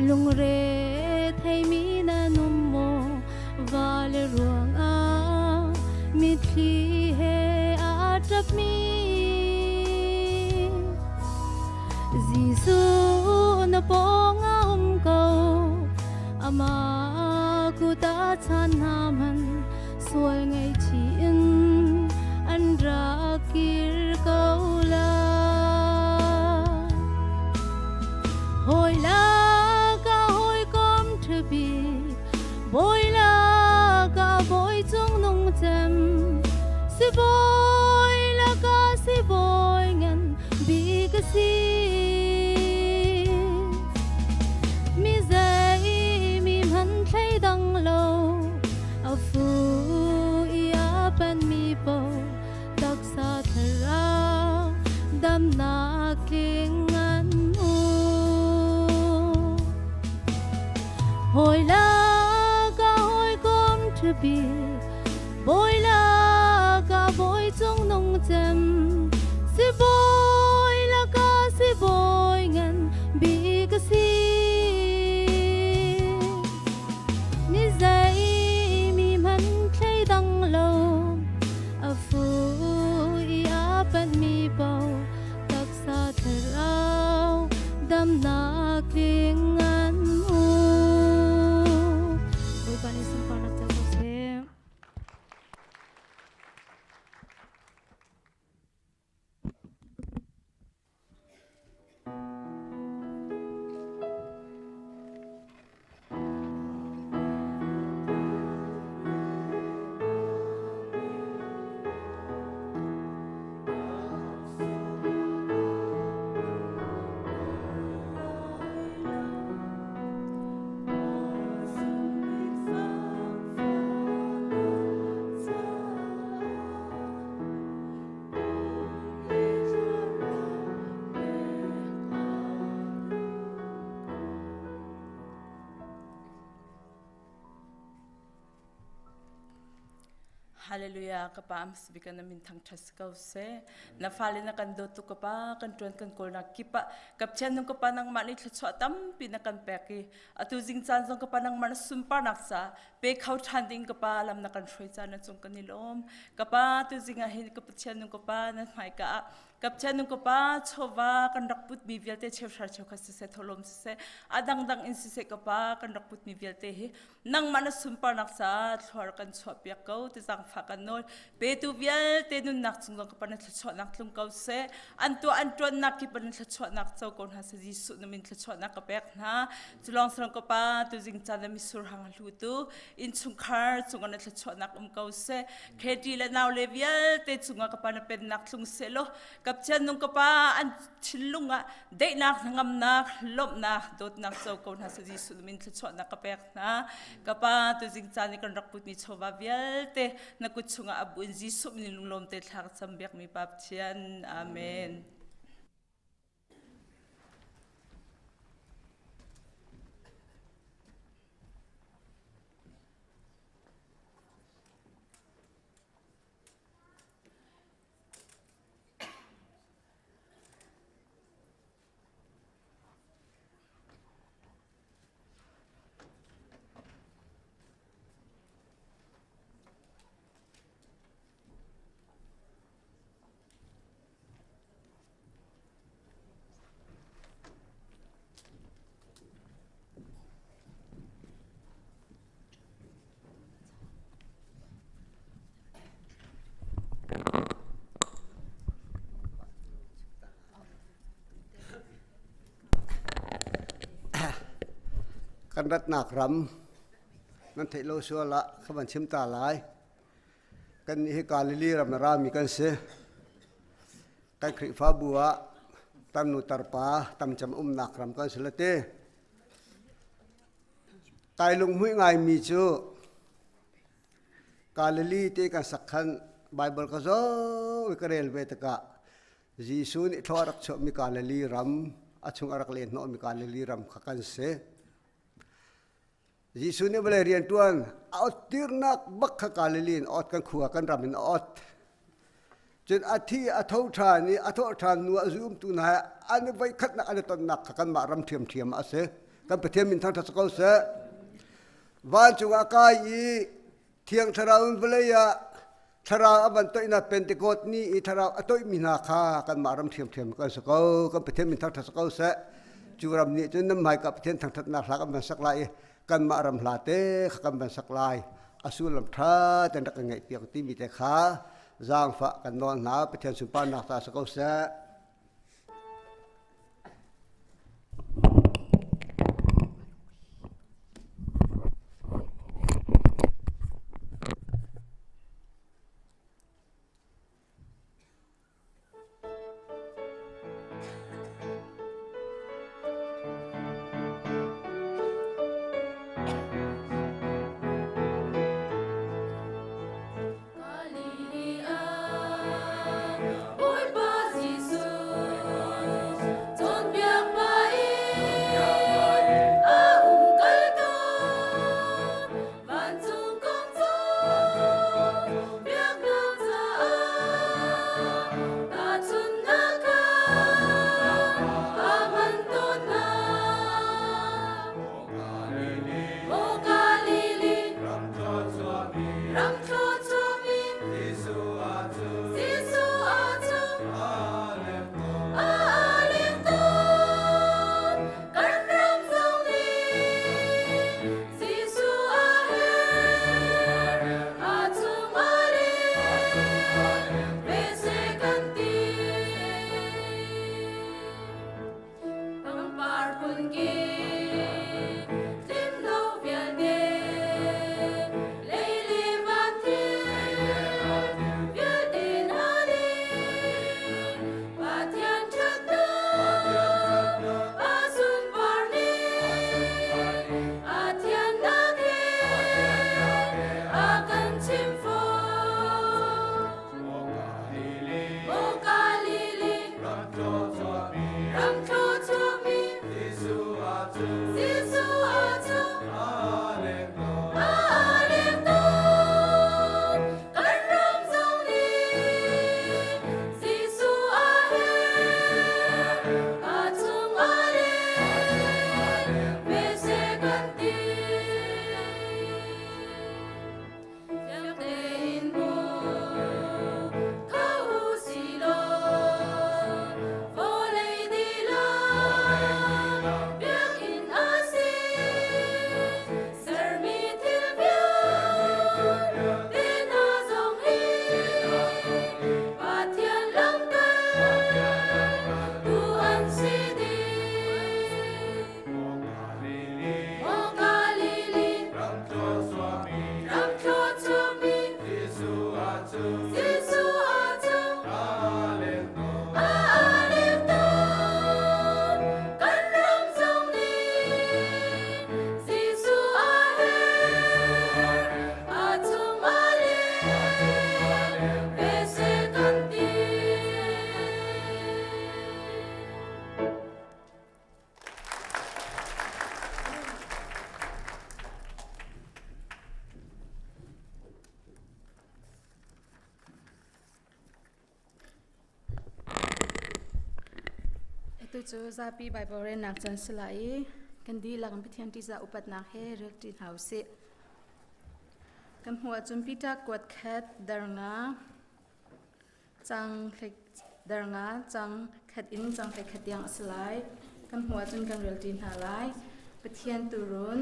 lungre theimi nan um maw? Va le ruang ah mitthli he aa ṭapmi Jesuh na pawng ah um ko amah kut ah chan hna hmanh sual ngaihchih in an rak kir ko lai. Hawi lakah hawikom ṭha bik, bawi lakah bawi cungnung cem, sibawi lakah sibawi ngan bik a si. Mi zei mi hmanh thleidang lo, A fu i a panmi paoh taksa thlarau damnak tling an hmu. Hawi lakah hawikom ṭha bik, bawi lakah bawi cungnung cem, sibawi lakah sibawi ngan bik a si. Ni zei mi hmanh thleidang lo, a fu i a panhmi paoh taksa thlarau damnak tling an hmu. Bawipa nih sunparnak co ko seh. Hallelujah ka pa bika na min thang thas ko se na fale na kan dawt tu ka pa kan tuan kan kawl nak kip ah kapchen nung ka pa nangmah nih thluachuah tampi na kan pek i atu zing caan zong ka pa nangmah na sunpar nak ca pe kho ṭhan ding ka pa lam na kan hruai caan na cung kan i lawm ka pa tuzing ah hin ka Pathian nung ka pa na hmaika ah ka Pathian nung ka pa chawva kan rak putmi vialte cheuhra cheukhat siseh tholom siseh a dangdang in siseh ka pa kan rak putmi vialte hi nangmah na sunparnak caah thluar kan chuah piak ko ti zangfah kan nawl petu vialte nunnak cung zong ka pa na thluachuahnak tlung ko seh an tuah an ṭuannak kip in thluachuahnak co ko hna seh Jesuh na min thluachuahnak ka pek hna Culawng sarang ka pa tuzing caan na misur hang hlutu innchungkhar cungah na thluachuahnak um ko seh Katie le nau le vialte cungah ka pa na pennak tlung seh law kapcian nung ka pa an thinlung ah daihnak hnangamnak lawmhnak dawtnak co ko hna seh Jesuh min thluachuahnak ka pek hna ka pa tuzing caan i kan rak putmi chawva vialte na kut chungah a bu in Jesuh min lunglawm te thla ka cam biakmi pa Pathian amen Kan ratnak ram nan theih lo sual ah ka van chim ta lai. Kannih hi Galilee ram a rami kan si. Kan Khrihfabu ah Tarnu tarpa tamcam umnak ram kan si la te. Kai lunghmuih ngaimi cu Galilee te kan sak khan Bible ka zoh i ka rel ve tikah Jesuh nih thlaw a rak chuahmi Galilee ram a chung a rak len hnawhmi Galilee ram kha kan si. Jesuh nih vawlei rianṭuan a ottirnak bak kha Galilee in a ot kan khua kan ram in a ot. Cun a thi a tho ṭhan i a thawh ṭhan hnu ah zumtu hna he an i voikhatnak an i tonnak kha kanmah ram ṭhiamṭhiam ah a si. Kan Pathian min thangṭhat si ko seh. Vancung ah kai i Thiang Thlarau in vawlei ah Thlarau a van toihnak Pentecost ni i Thlarau a toihmi hna kha kanmah ram ṭhiamṭhiam kan si ko. Kan Pathian min thangṭhat si ko seh. Cu ram nih cun nan hmaika Pathian thangṭhatnak hla kan van sak lai i kanmah ram hla te kha kan van sak lai. A sullam ṭha tein rak kan ngaihpiak timi te kha zaangfah kan nawl hna. Pathian sunparnak ca si ko seh. Bawipa Jesuh, cawnpiak pa in a um kal tawn. Vancung kong cu biaknak caah tahchunhnak kha a hman tawn hna. Maw Galilee, ram thluachuahmi, Jesuh ah cu a leng tawn. Kan ram zong nih Jesuh a herh, a chung a leng, ve seh kan ti. Pangpar phunkip tlimlo vialte lei le van thil vialte hna nih Pathian ṭhatnak a sunpar nih a thiannak he a kan chimh fawn. Maw Galilee ram thluachuahmi Jesuh ah cu a leng tawn. Kan ram zong nih Jesuh a herh, a chung a leng, ve seh kan ti. Fiang tein hmu kho u silaw vawlei dihlak biakinn a si. Sermi thil vialte hna zong hi Pathian lamkal tu an si dih. Maw Galilee ram thluachuahmi Jesuh ah cu a leng tawn. Kan ram zong nih Jesuh a herh, a chung a leng, ve seh kan ti. Atu cu zapi Baibal relnak caan si lai i kan dihlak in Pathian ṭihzah upatnak he rel ṭi hna u sih. Kan hmuh ahcun Peter kuat khat dar nga Cang dar nga cang khat in cang 11 tiang a si lai. Kan hmuh ahcun kan rel ṭi hna lai. Pathian turun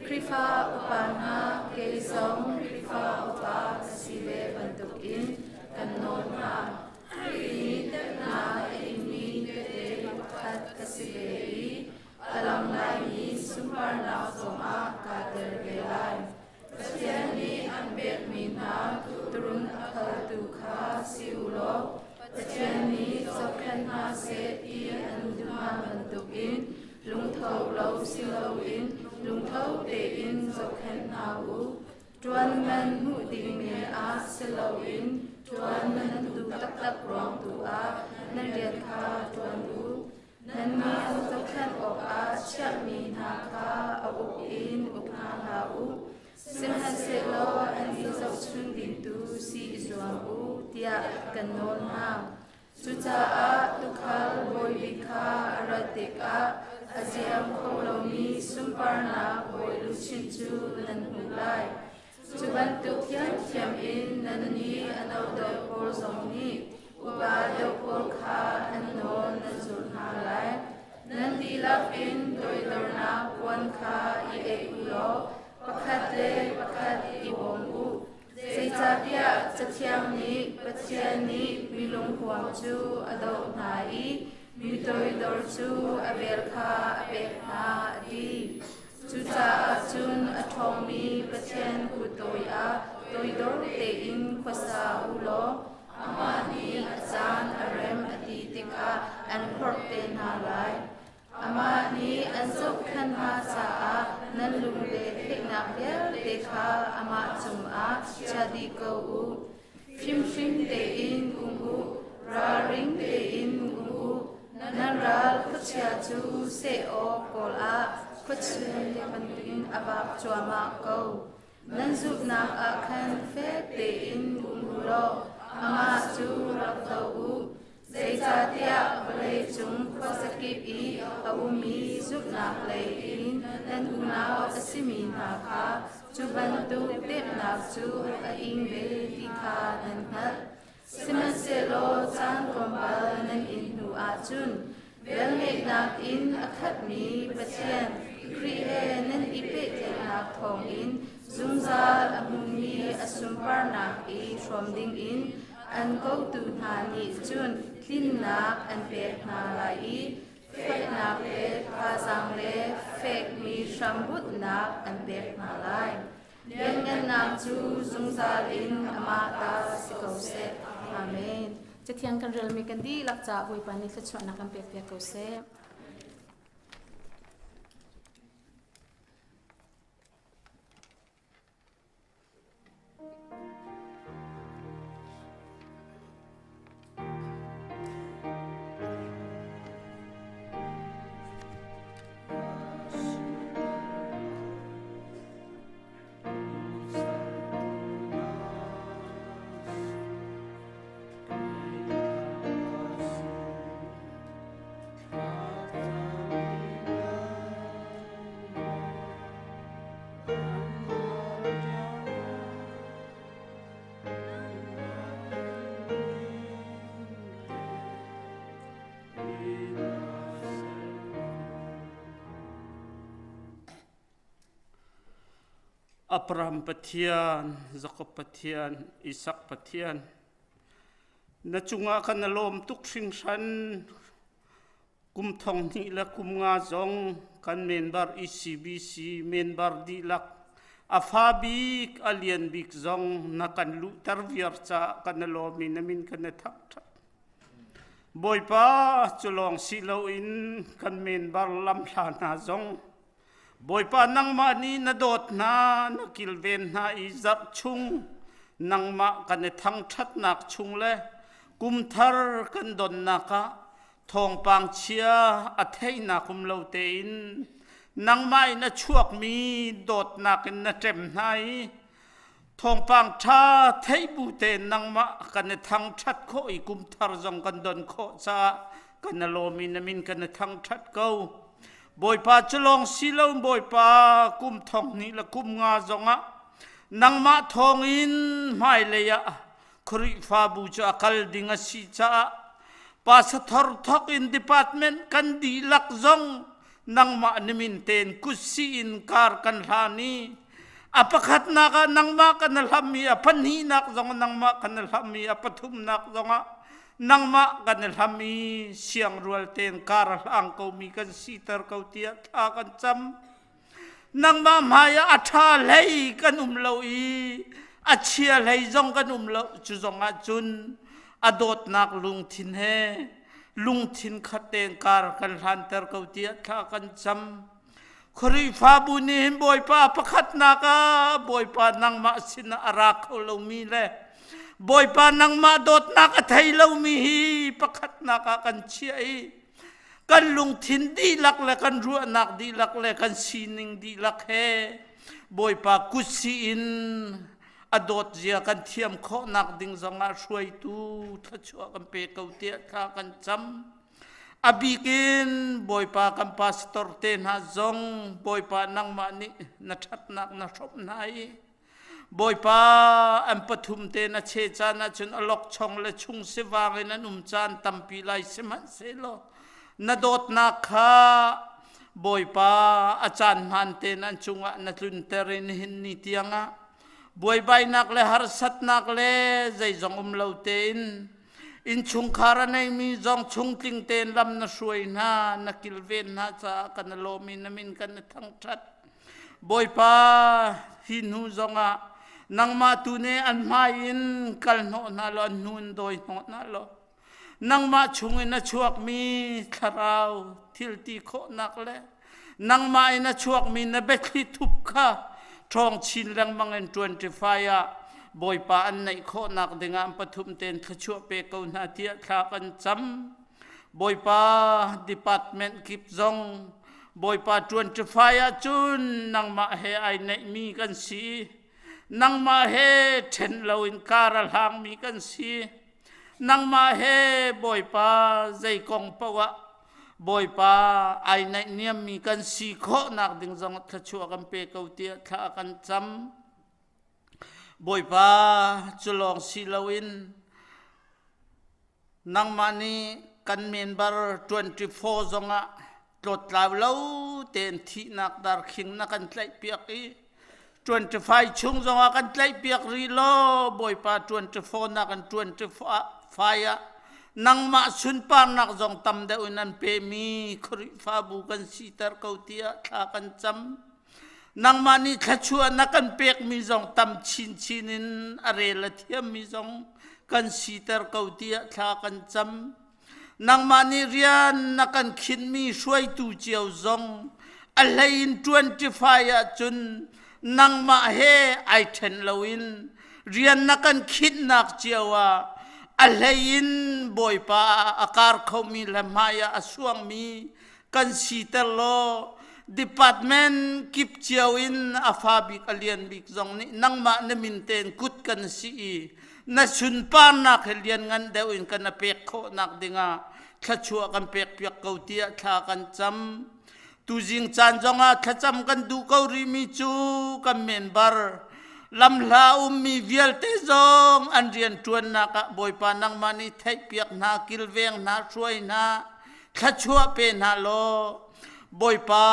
Khrihfa upa hna kei zong Khrihfa upa ka si ve bantukin kan nawl hna. Khrih nih temhnak a inmi tete pakhat ka si ve i a lang laimi sunparnak zongah kaa tel ve lai. Pathian nih an pekmi hna turun a khaltu kha si u law Pathian nih zohkhenh. zohkhenh hna seh ti an duh hna bantukin lungtho lo si loin lungtho tein zohkhenh hna u. Ṭuan man hmuh ding men ah si loin ṭuan nan duh taktak ruang tu ah nan rian kha ṭuan u. Nannih an zohkhenh awkah chiahmi hna kha a uk in uk hna hlah u. Sihmanhsehlaw an i zohchun dingtu si i zuam u, tiah kan nawl hna. Cucaah tuukhal bawi bik kha a rat tikah a ziam kho lomi sunparnak bawi luchin cu nan hmuh lai. Cu bantuk thiamthiam in nannih a no deuh pawl zong nih upa deuh pawl kha an nawl nan zulh hna lai. Nan dihlak in toidornak puan kha i aih u law pakhat le pakhat i bawm u. Zeicahtiah Cathiang nih Pathian nih mi lunghuam cu a doh hna i mi toidor cu a vel kha a pek hna a ti. Cucaah cun a ṭhawngmi Pathian kut tawi ah toidor tein khuasa u law amah nih a caan a rem a ti tikah an hlorh te hna lai. Amah nih an zohkhenh hna caah nan lungre theihnak vialte kha amah cungah chia dih ko u. Fimhring tein um u, ralring tein um u. Nan ral khuachia cu seh awk kawl ah khuachia bantukin a vak cuahmah ko. Nan zumhnak ah khan fek tein um u law amah cu rak doh u. Zeicahtiah vawleicung khuazakip i a ummi zumhnak lei in nan unau a simi hna kha cu bantuk temhnak cu a ing ve ti kha nan hngalh. Sihmanhsehlaw caan tlawmpal nan in hnu ahcun velngeihnak in a khatmi Pathian Khrih he nan i pehtlaihnak thawngin zungzal a hmunmi a sunparnak i hrawm dingin an kotu hna nih cun tlinnak an pek hna lai i feknak le thazaang le fekmi hrambunhnak an pek hna lai. Lianngannak cu zungzal in amah ta si ko seh. Amen. Cathiang kan relmi kan dihlak caah Bawipa nih thluachuahnak kan pekpiak ko seh. Abraham Pathian, Jakob Pathian, Isak Pathian, na cungah kan lawm tuk hringhran. Kum thong hnih le kum nga zong kan member ECBC member dihlak a fa bik a lian bik zong na kan luhter viar caah kan i lawm i na min kan i thangṭhat. Bawipa cu lawng si loin kan member lamhla hna zong Bawipa nangmah nih na dawt hna, na kilven hna i zarh chung nangmah kan i thangṭhatnak chung le kumthar kan donnak ah thawngpang chia a theihnak um lo tein nangmah in a chuakmi dawtnak in na ṭem hna i thawngpang ṭha theih bu tein nangmah kan i thangṭhat khawh i kumthar zong kan don khawh caah kan i lawm i na min kan i thangṭhat ko. Bawipa cu lawng si lo Bawipa kum thong hnih le kum nga zongah nangmah thawngin hmailei ah Khrihfabu cu a kal ding a si caah pasathor thok in department kan dihlak zong nangmah nimin tein kutsi in kar kan hlan i a pakhatnak ah nangmah kan hlam i a pahnihnak zong nangmah kan hlam i a pathumnak zongah nangmah kan i hlam i siangrual tein kar a hlang komi kan siter ko tiah thla kan cam nangmah hmai ah a ṭha hlei kan um lo i a chia hlei zong kan um lo cu zong ah cun a dawtnak lungthin he. Lungthin khat tein kar kan hlanter ko tiah thla kan cam. Khrihfabu nih hin Bawipa pakhatnak ah Bawipa nangmah sinah a ra kho lomi le Bawipa nangmah dawtnak a thei lomi hi pakhatnak ah kan chiah i kan lungthin dihlak le kan ruahnak dihlak le kan sining dihlak he Bawipa kutsi in a dawt zia kan thiam khawhnak ding zongah hruaitu thluachuah kan pe ko tiah thla kan cam. A bik in Bawipa kan pastor te hna zong Bawipa nangmah nih na ṭhatnak na hrawmh hna i Bawipa an pathum te na che caan ahcun a lokchong le chung sivang in an um caan tampi lai sihmanhsehlaw na dawtnak kha Bawipa a caan hmaan tein an cungah na tlunter i nihin ni tiangah buaibainak le harsatnak le zeizong um lo tein Innchungkhar a neimi zong chungtling tein lam na hruai hna, na kilven hna caah kan i lawm i na min kan i thangṭhat. Bawipa, hi hnu zongah nangmah tu nih an hmai in kal hnawh hna law an hnu in dawi hnawh hna law nangmah chungin a chuakmi thlarau thil ti khawhnak le nangmah in a chuakmi na biathli thup kha ṭhawng chin lengmang in 25 ah Bawipa an neih khawhnak dingah an pathum tein thluachuah pe ko hna tiah thla kan cam. Bawipa department kip zong Bawipa 25 ah cun nangmah he ai neihmi kan si. Nangmah he ṭhen loin kar a hlangmi kan si. Nangmah he Bawipa zei kong paoh ah Bawipa ai naihniammi kan si khawhnak ding zong thluachuah kan pe ko tiah thla kan cam. Bawipa cu lawng si loin nangmah nih kan member 24 zongah tlawttlau lo tein thihnak darkhing na kan tlaihpiak i 25 chung zongah kan tlaihpiak rih law Bawipa 24 nak in 25 ah nangmah sunparnak zong tam deuh in an pemi Khrihfabu kan siter ko tiah thla kan cam. Nangmah nih thluachuah na kan pekmi zong tam chinchin in a rel a thiammi zong kan siter ko tiah thla kan cam. Nangmah nih rian na kan khinhmi hruaitu cio zong a hlei in 25 ahcun nangmah he ai ṭhen loin rian na kan khinhnak cio ah a hlei in Bawipa a kar khomi le hmai ah a suangmi kan siter law department kip cio in a fa bik a lian bik zong nih nangmah na min tein kut kan si i na sunparnak he lianngan deuh in kan pek khawhnak dingah thluachuah kan pek piak ko tiah thla kan cam. Tuzing caan zongah thlacam kan duh ko rihmi cu kan member lamhla ummi vialte zong an rian ṭuannak ah Bawipa nangmah nih theihpiak hna, kilveng hna, hruai hna, thluachuah pe hna law Bawipa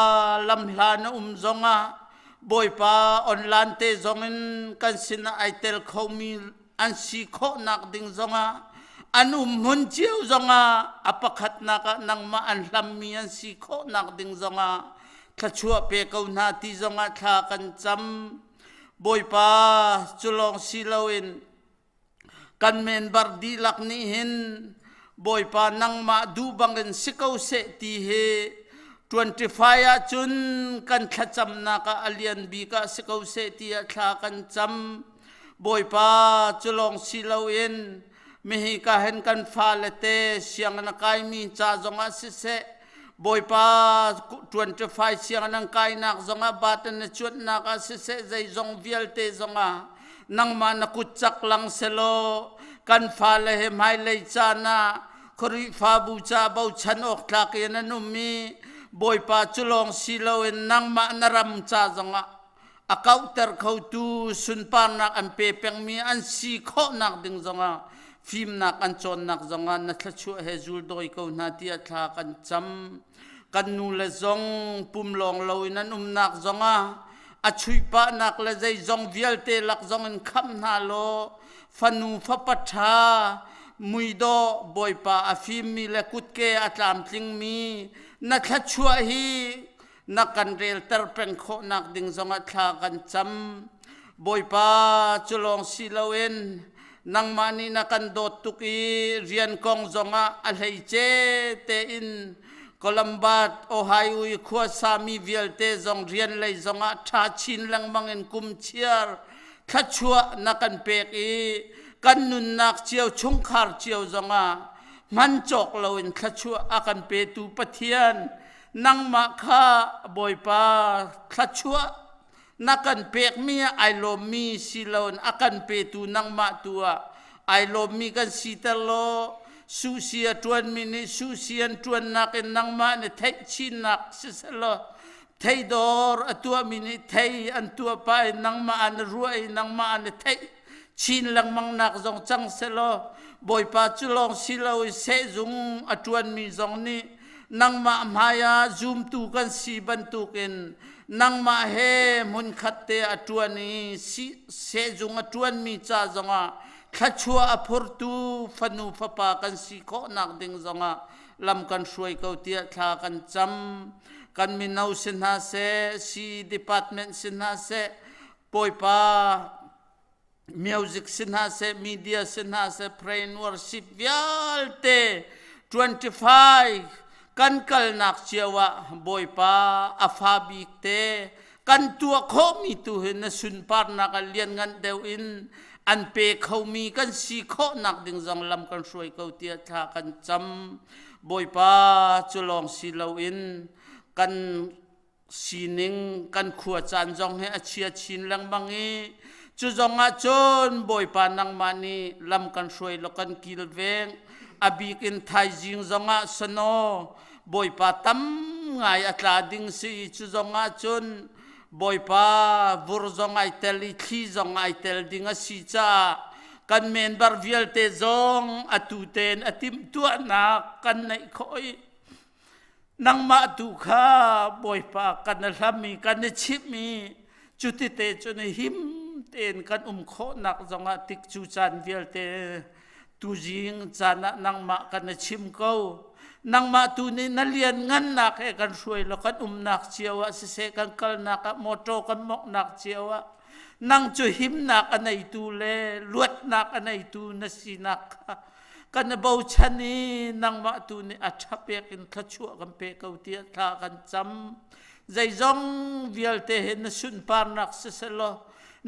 lamhla na um zongah Bawipa online te zongin kan sinah ai tel khomi an si khawhnak ding zongah an um hmun cio zongah a pakhatnak ah nangmah an hlammi an si khawhnak ding zongah thluachuah pe ko hna ti zongah thla kan cam. Bawipa cu lawng si loin Kan member dihlak nih hin Bawipa nangmah duh bangin si ko seh ti hi 25 ahcun kan thlacamnak ah a lian bik ah si ko seh tiah thla kan cam. Bawipa cu lawng si loin mihi ka hen kan fale te sianginn a kaimi ca zongah siseh Bawipa 25 sianginn an kainak zongah batan na cuanhnak ah siseh zeizong vialte zongah nangmah na kut cak lang selaw kan fale he hmailei caan ah Khrihfabu ca bochan awk tlak in an um i Bawipa cu lawng si loin nangmah na ram ca zongah a kauhter khotu sunparnak an pe pengmi an si khawhnak ding zongah fimnak an cawnnak zongah na thluachuah he zul dawi ko hna tiah thla kan cam. Kan nu le zong pum lawng loin an umnak zongah a chuihpahnak le zeizong vialte lak zong in khamh hna law fanu fapa ṭha muidawh Bawipa a fimmi le kutke a tlamtlingmi na thluachuah hi na kan relter peng khawhnak ding zongah thla kan cam. Bawipa cu lawng si loin. Nangmah nih na kan dawt tuk i rian kong zongah a hleice tein Columbus, Ohio i khuasami vialte zong rian lei zongah ṭha chin lengmang in kum chiar thluachuah na kan pek i kan nunnak cio chungkhar cio zongah hman cawk loin thluachuah a kan petu Pathian nangmah kha Bawipa thluachuah na kan pekmi ah ai lawmmi si loin a kan petu nangmah tu ah ai lawmmi kan siter law suhsi a ṭuanmi nih suhsi an ṭuannak in nangmah nih theih chinnak siselaw theidawr a tuahmi nih thei an tuah pah in nangmah an ruah i nangmah an i theih chin lengmang nak zong cang selaw Bawipa cu lawng si lo i sehzung a ṭuanmi zong nih nangmah hmai ah zumtu kan si bantukin nangmah he hmunkhat te a ṭuan i sehzung a ṭuanmi ca zongah thluachuah a phurtu fanu fapa kan si khawhnak ding zongah lam kan hruai ko tiah thla kan cam. Kan mino si hna seh, si department si hna seh, Bawipa music si hna seh, media si hna seh, pray and worship vialte 25 kan kalnak cio ah Bawipa a fa bik te kan tuah khawhmi tu hi na sunparnak ah lianngan deuh in an pe khomi kan si khawhnak ding zong lam kan hruai ko tiah thla kan cam. Bawipa cu lawng si loin kan sining kan khua caan zong hi a chia chin lengmang i cu zong ah cun Bawipa nangmah nih lam kan hruai law kan kilveng a bik in thaizing zong ah sano Bawipa tam ngai a tla ding si i cu zong ah cun Bawipa vur zong ai tel i thli zong ai tel ding a si caah kan member vialte zong atu tein a timhtuahnak kan neih khawh i Nangmah tu kha Bawipa kan i hlam i kan i chimh i cutite cun him tein kan um khawhnak zongah tik cu caan vialte tuzing caan ah nangmah kan i chim ko. Nangmah tu nih na lianngannak he kan hruai law kan umnak cio ah siseh kan kalnak ah mawṭaw kan mawnghnak cio ah nang cu himnak a neitu le luatnak a neitu na sinak kha kan i bochan i nangmah tu nih a ṭha pek in thluachuah kan pe ko tiah thla kan cam. Zeizong vialte he na sunparnak siselaw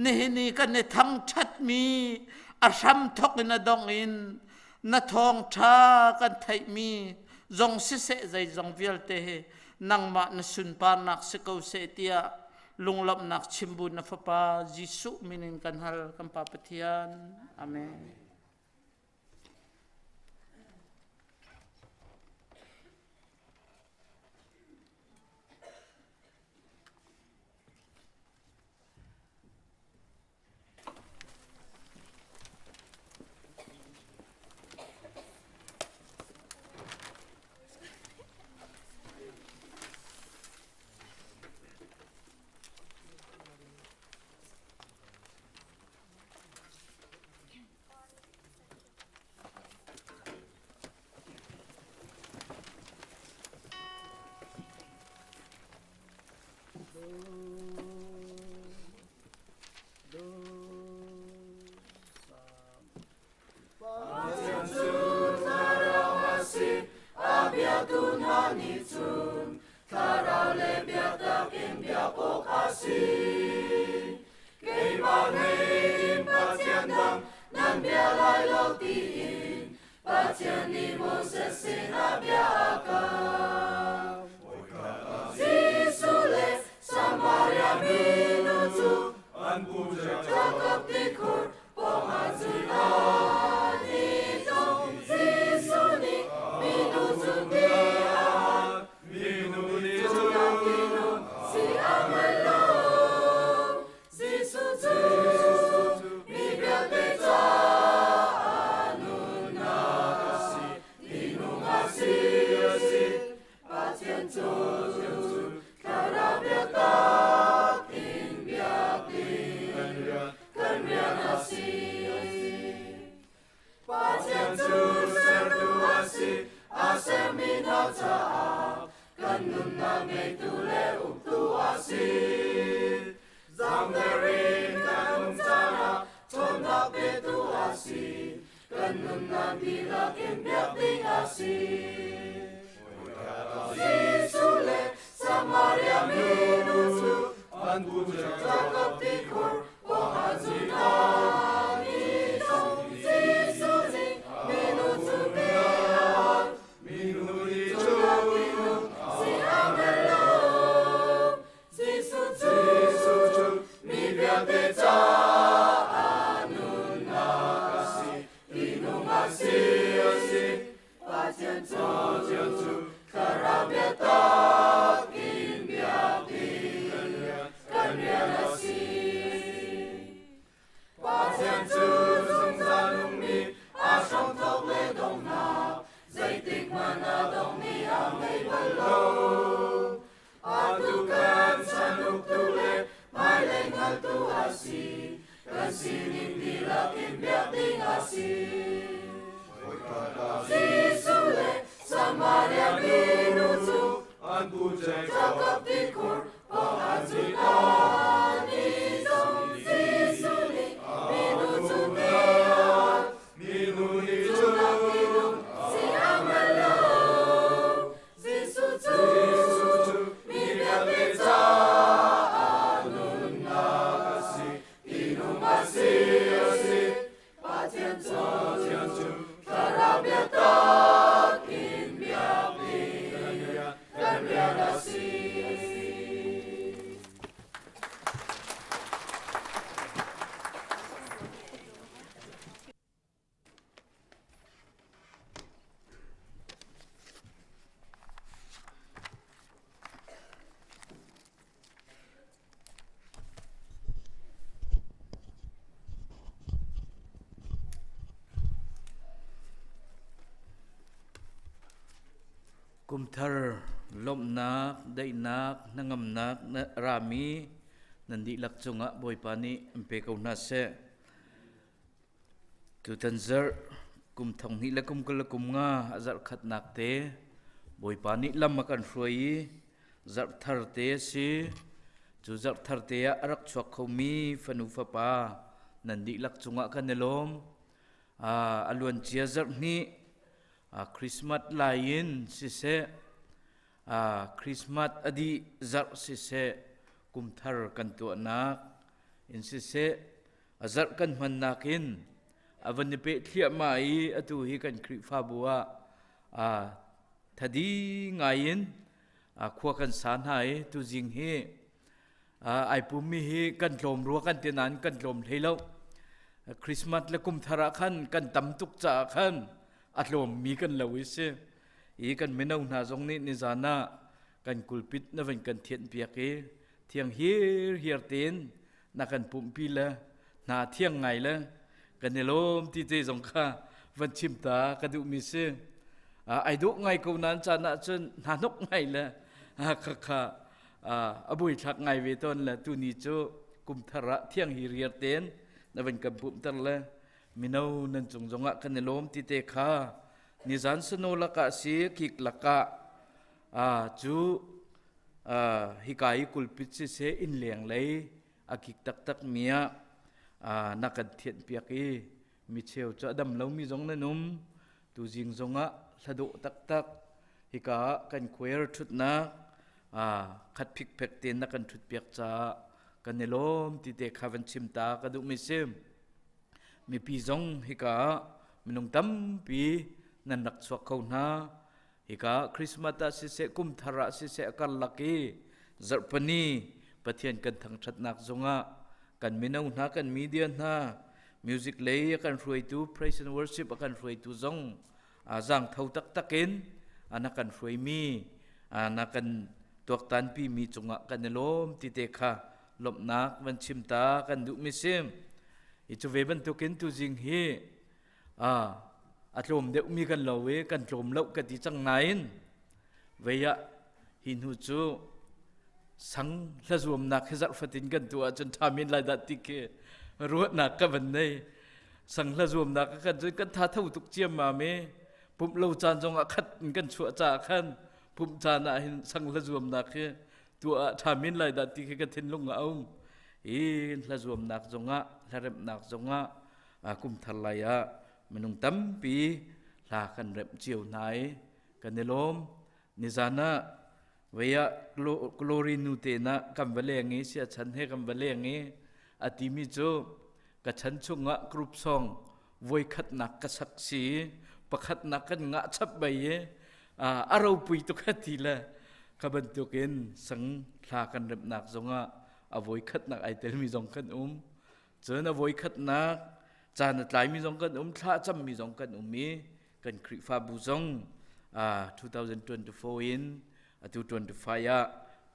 nihin i kan i thangṭhatmi a hram thawk in a dong in na thawngṭha kan theihmi zong siseh zeizong vialte he nangmah na sunparnak si ko seh tiah lunglawmhnak chimbu na fapa Jesuh min in kan hal kan Pa Pathian. Amen. Pathian cu thlarau a si, a biatu hna nih cun thlarau le biatak in biak awk a si. Keimah hlei in Pathian dang nan bia lai lo tiin Pathian nih Moses sinah bia a kam. Jesuh le Samaria minu cu an pu Jakob tikhur pawngah cun an i tong. Jesuh nih minu cu ti a hal. Minu nih cun si a hngal lo. Jesuh cu mi vialte caah nunnak a si, tihnung a si. Pathian cu thlarau biatak in biak ding kan rian a si. Pathian cu sertu a si, a sermi hna caah kan nunnak ngeitu le uktu a si. Zamter in kan um caan ah ṭhawnnak petu a si. Kan nunnak dihlak in biak ding a si. Jesuh le Samaria minu cu an bu Jakob tikhur pawng ah cun an i tong. Jesuh nih minu cu bia minu nih cun si a hngal lo. Jesuh cu mi vialte caah nunnak a si, tihnung a si, a si. Pathian cu thlarau biatak in biak ding kan rian a si. Pathian cu zungzal nungmi aa hramthawk le donghnak zeitik hmanh ah dongmi a ngei bal lo. Atu kan chan uktu le hmailei hngaltu a si. Kan sining dihlak in biak ding a si. Jesuh le Samaria minu cu an pu Jakob tikhur pawng ah cun an i zong. Jesuh nih minu cu tiah minu nih cun si a hngal lo. Jesuh cu mi vialte caah nunnak a si, tihnung a si, a si. Pathian cu thlarau biatak in biak ding kan rian a si. Kumthar lawmhnak, daihnak, hnangamnak na rami nan dihlak cungah Bawipa nih an pe ko hna seh. Tutan zarh kum 20 le kum 25 a zarh khatnak te Bawipa nih lam a kan hruai i zarh thar te a si. Cu zarh thar te ah a rak chuak khomi fanu fapa nan dihlak cungah kan i lawm. A luancia zarh hnih Christmas lai in siseh Christmas a dih zarh siseh kum thar kan tuahnak in siseh A zarh kan hmannak in a van i peh thliahmah i atu hi kan Khrihfabu ah thadi ngai in khua kan sa hna i tuzing hi ai pummi hi kan tlawm rua kan ti nain kan tlawm hlei lo. Christmas le kum thar ah khan kan tam tuk caah khan a tlawmmi kan lo i si. I kan mino hna zong nih nizan ah kan kulpit na van kan thianh piak i thiang hir hiar tein na kan pumhpi le hna thiang ngai le kan i lawm ti te zong kha van chim ta ka duhmi si. Ai dawh ngai ko nain caan ah cun hna hnok ngai le kha kha a buaithlak ngai ve tawn le tuni cu kum thar ah thiang hi riar tein na van kan pumhter le mino nan cung zongah kan i lawm ti te kha nizan sano lakah si kik lakah cu hika i kulpit siseh innleng lei a kik taktak mi ah na kan thianh piak i micheu cu a dam lomi zong nan um tuzing zongah hladawh taktak hika ah kan choir ṭhutnak khat phikphek tein na kan ṭhut piak caah kan i lawm ti te kha van chim ta ka duhmi si mipi zong hika ah minung tampi nan rak chuak kho hna Hika Christmas ah siseh, kum thar ah siseh a karlak i zarhpani Pathian kan thangṭhatnak zongah kan mino hna, kan media hna, music lei a kan hruaitu, praise and worship a kan hruaitu zong zaangtho taktak in na kan hruaimi, na kan tuaktanpi mi cungah kan i lawm ti te kha lawmhnak van chim ta kan duhmi si. Hi cu ve bantukin tuzing hi a tlawm deuhmi kan lo i kan tlawm lo ka ti cang nain vei ah hi hnu cu sang hlazuamnak hi zarh fatin kan tuah ahcun ṭha men lai dah ti khi ruahnak ka van nei. Sang hlazuamnak kan cun kan tha tho tuk ciammam i pumh lo caan zong ah khat in kan chuah caah khan pumh caan ah hin sang hlazuamnak hi tuah ah ṭha men lai dah ti khi ka thinlung ah a um i hlazuamnak zongah hlaremhnak zongah kum thar lai ah. minung tampi hla kan remh cio hna i kan i lawm. Nizan ah vei ah Glory nu te na kan va leng i siachan he kan va leng i a timi cu ka chan chungah group song voikhatnak ka sak si pakhatnak kan ngah chap bai i a ropui tuk a ti le kha bantukin sang thla kan remnak zongah a voikhatnak ai telmi zong kan um. Cun a voikhatnak caan a tlaimi zong kan um, thla cammi zong kan um i kan Khrihfabu zong 2024 in atu 25 ah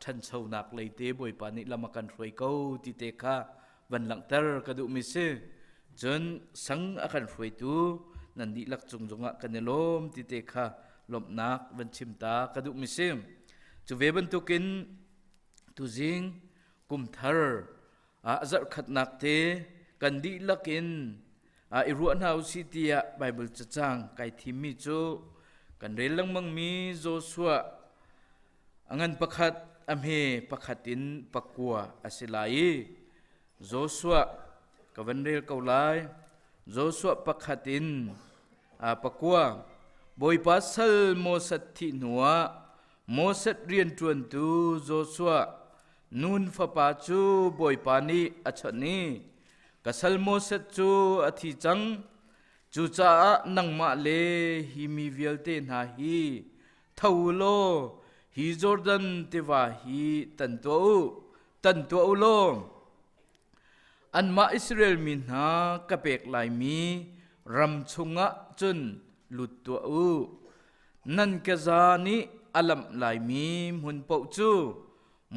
ṭhanchonak leite Bawipa nih lam a kan hruai ko ti te kha van langhter ka duhmi si. Cun sang a kan hruaitu nan dihlak cung zongah kan i lawm ti te kha lawmhnak van chim ta ka duhmi si. Cu ve bantukin tuzing kumthar a zarhkhatnak te kan dihlak in i ruah hna usih tiah Baibal cacang kai thimmi cu kan rel lengmangmi Joshua a ngan pakhat a hme pakhat in pakua a si lai i Joshua ka van rel ko lai. Joshua pakhat in pakua Bawipa sal Moses thih hnuah Moses rianṭuantu Joshua Nun fapa cu Bawipa nih a chawnh i ka sal Moses cu a thi cang. Cucaah nangmah le hi mi vialte hna hi tho u law hi Jordan tiva hi tan tuah u, tan tuah u law anmah Israel mi hna ka pek laimi ram chungah cun lut tuah u. Nan keza nih a lamh laimi hmun paoh cu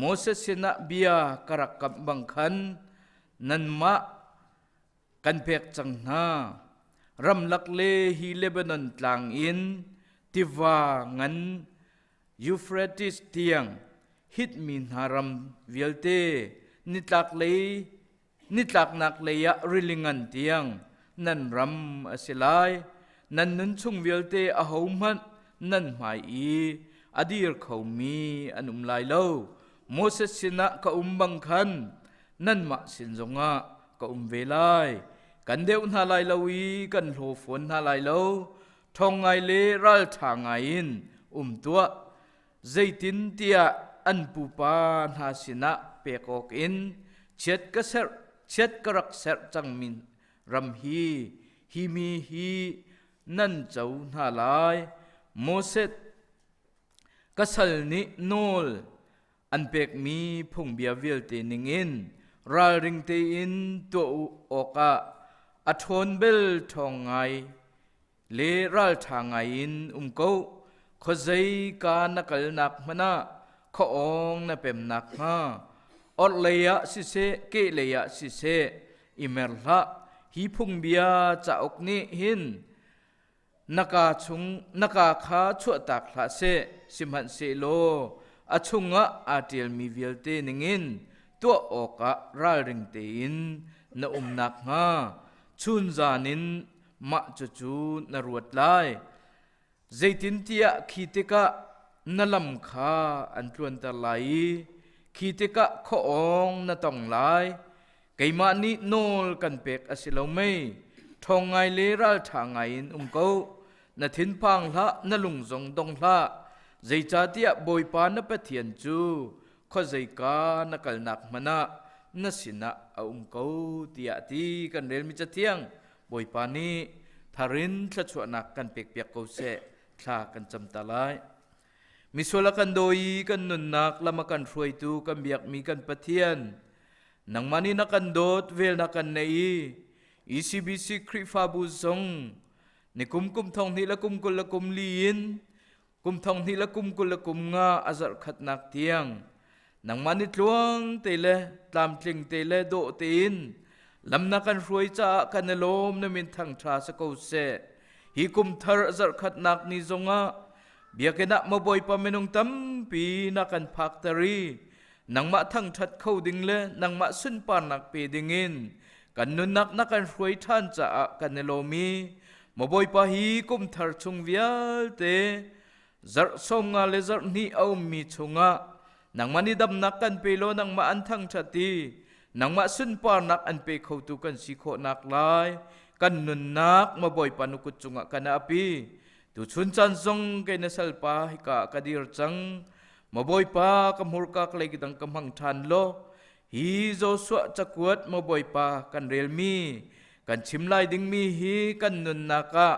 Moses sinah bia ka rak kamh bang khan nanmah kan pek cang hna. Ramlak le hi Lebanon tlang in tiva ngan Euphrates tiang hitmi hna ram vialte nitlaklei nitlaknak lei ah rili ngan tiang nan ram a si lai. Nan nun chung vialte ahohmanh nan hmai i a dir khomi an um lai lo. Moses sinah ka um bang khan nanmah sin zongah ka um ve lai. Kan deuh hna lai lo i kan hlaw fawn hna lai lo. Ṭhawng ngai le ralṭha ngai in um tuah. Zeitintiah an pupa hna sinah pek awkin chiat ka serh chiat ka rak serh cangmi ram hi hi mi hi nan co hna lai. Moses ka sal nih nawl an pekmi phungbia vialte ningin ralring tein tuah u awkah a ṭhawn bel ṭhawng ngai le ralṭha ngaiin um ko. Khuazei ka na kalnak hmanh ah khuaawng na pem nakhnga orhlei ah siseh kehlei ah siseh i mer hlah. Hi phungbia cauk nih hin na kaa chung na kaa kha chuahtak hlah seh, sihmanhsehlaw a chungah aa ṭialmi vialte ningin tuah awkah ralring tein na um nakhnga chunzan in mah cucu na ruat lai. Zeitintiah khi tikah na lam kha an tluanter lai i khi tikah khuaawng na tong lai. Keimah nih nawl kan pek a si lo mei? Ṭhawng ngai le ralṭha ngai in um ko. Na thinphang hlah, na lung zong dong hlah. Zeicahtiah Bawipa na Pathian cu khuazeika na kalnak hmanh ah na sinah a um ko tiah a ti. Kan relmi cathiang Bawipa nih tharin thluachuahnak kan pekpiak ko seh. Thla kan cam ta lai. Misual a kan dawi i kan nunnak lam a kan hruaitu kan biakmi kan Pathian nangmah nih na kan dawt vel na kan neih i ECBC Khrihfabu zong nikum kum thong hnih le kum 20 le kum li in kum thong hnih le kum 20 le kum nga a zarh khatnak tiang nangmah nih tluang te le tlamtling te le dawh tein lam na kan hruai caah kan i lawm na min thangṭha si ko seh hi kum thar a zarh khatnak ni zongah biakinn ah maw Bawipa minung tampi na kan phakter i nangmah thangṭhat kho ding le nangmah sunparnak pe dingin kan nunnak na kan hruai ṭhan caah kan i lawm i maw Bawipa hi kum thar chung vialte zarh 50 le zarh hnih a ummi chungah nangmah nih damnak kan pe law nangmah an thangṭhat i nangmah sunparnak an pe khotu kan si khawhnak lai. Kan nunnak maw Bawipa na kut cungah kan api. Tuchun caan zong kei na salpa hika ah ka dir cang. Maw Bawipa ka hmurka ka lei dang ka hmang ṭhan law hi Joshua cakuat maw Bawipa kan relmi kan chim lai dingmi hi kan nunnak ah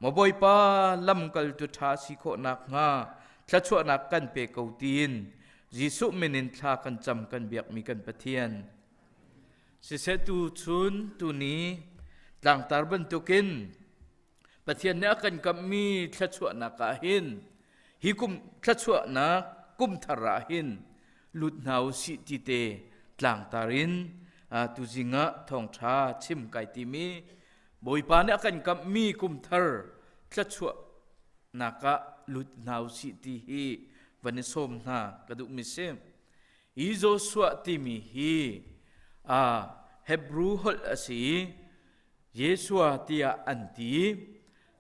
maw Bawipa lamkaltu ṭha si khawh nakhnga thluachuahnak kan pe ko tiin Jesuh min in thla kan cam kan biakmi kan Pathian. Siseh tu chun tuni tlangtar bantukin Pathian nih a kan kamhmi thluachuahnak ah hin hi kum thluachuahnak kum thar ah hin lut hna u sih ti te tlangtar in tuzing ah thawngṭha chim kai timi Bawipa nih a kan kamhmi kum thar thluachuahnak ah lut hna u sih ti hi van i sawm hna ka duhmi si. Hi Joshua timi hi Hebrew holh a si i Yeshua tiah an ti.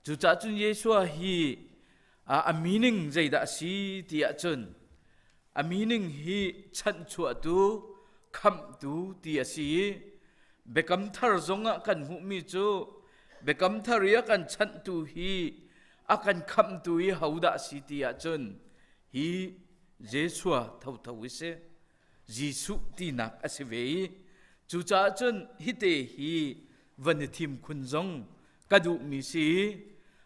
Cucaah cun Yeshua hi a meaning zeidah a si tiah cun a meaning hi chanhchuahtu, khamhtu ti a si i Biakam Thar zongah kan hmuhmi cu Biakam Thar i a kan chanhtu hi a kan khamhtu hi hodah a si ti ahcun hi Jeshua thotho hi si. Jesuh tinak a si ve i cucaah cun hite hi van i thim khun zong ka duhmi si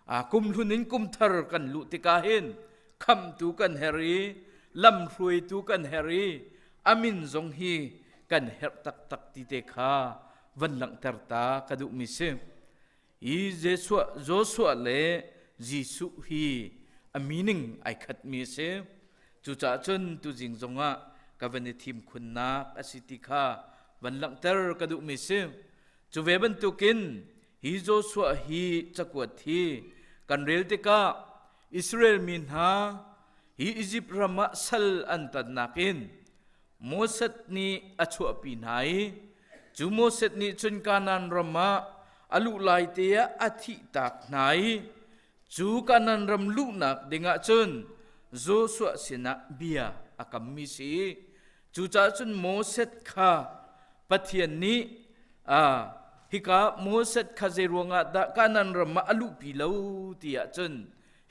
i kum hlun in kum thar kan luh tikah hin khamtu kan her i lamhruaitu kan her i a min zong hi kan herh taktak ti te kha van langhter ta ka duhmi si. Hi Joshua le Jesuh hi a meaning ai khatmi a si. Cucaah cun tuzing zongah ka van i thim khunnak a si ti kha van langhter ka duhmi si. Cu ve bantukin hi Joshua hi cakuat hi kan rel tikah Israel mi hna hi Izipt ram ah sal an tannak in Moses nih a chuahpi hna i cu Moses nih cun Kanaan ram ah a luh lai te ah a thihtak hna i cu Kanaan ram luhnak dingah cun Joshua sinah bia a kammi si. Cucaah cun Moses kha Pathian nih hika Moses kha zei ruangah dah Kanaan ram ah a luhpi lo ti ahcun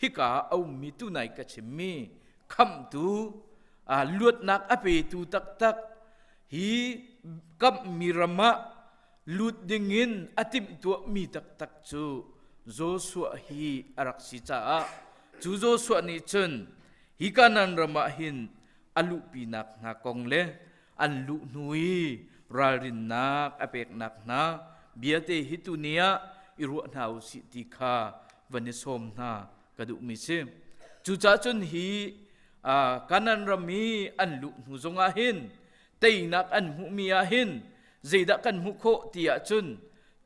hika a ummi tunai ka chimmi khamhtu luatnak a petu taktak hi kamhmi ram ah lut dingin a timhtuahmi taktak cu Joshua hi a rak si caah cu Joshua nih cun hi Kanaan ram ah hin a luhpinak hna kong le an luh hnu i ralrinnak a peknak hna biate hi tuni ah i ruah hna u sih ti kha van i sawm hna ka duhmi si. Cucaah cun hi Kanaan ram i an luh hnu zongah hin teinak an hmuhmi ah hin zeidah kan hmuh khawh ti ahcun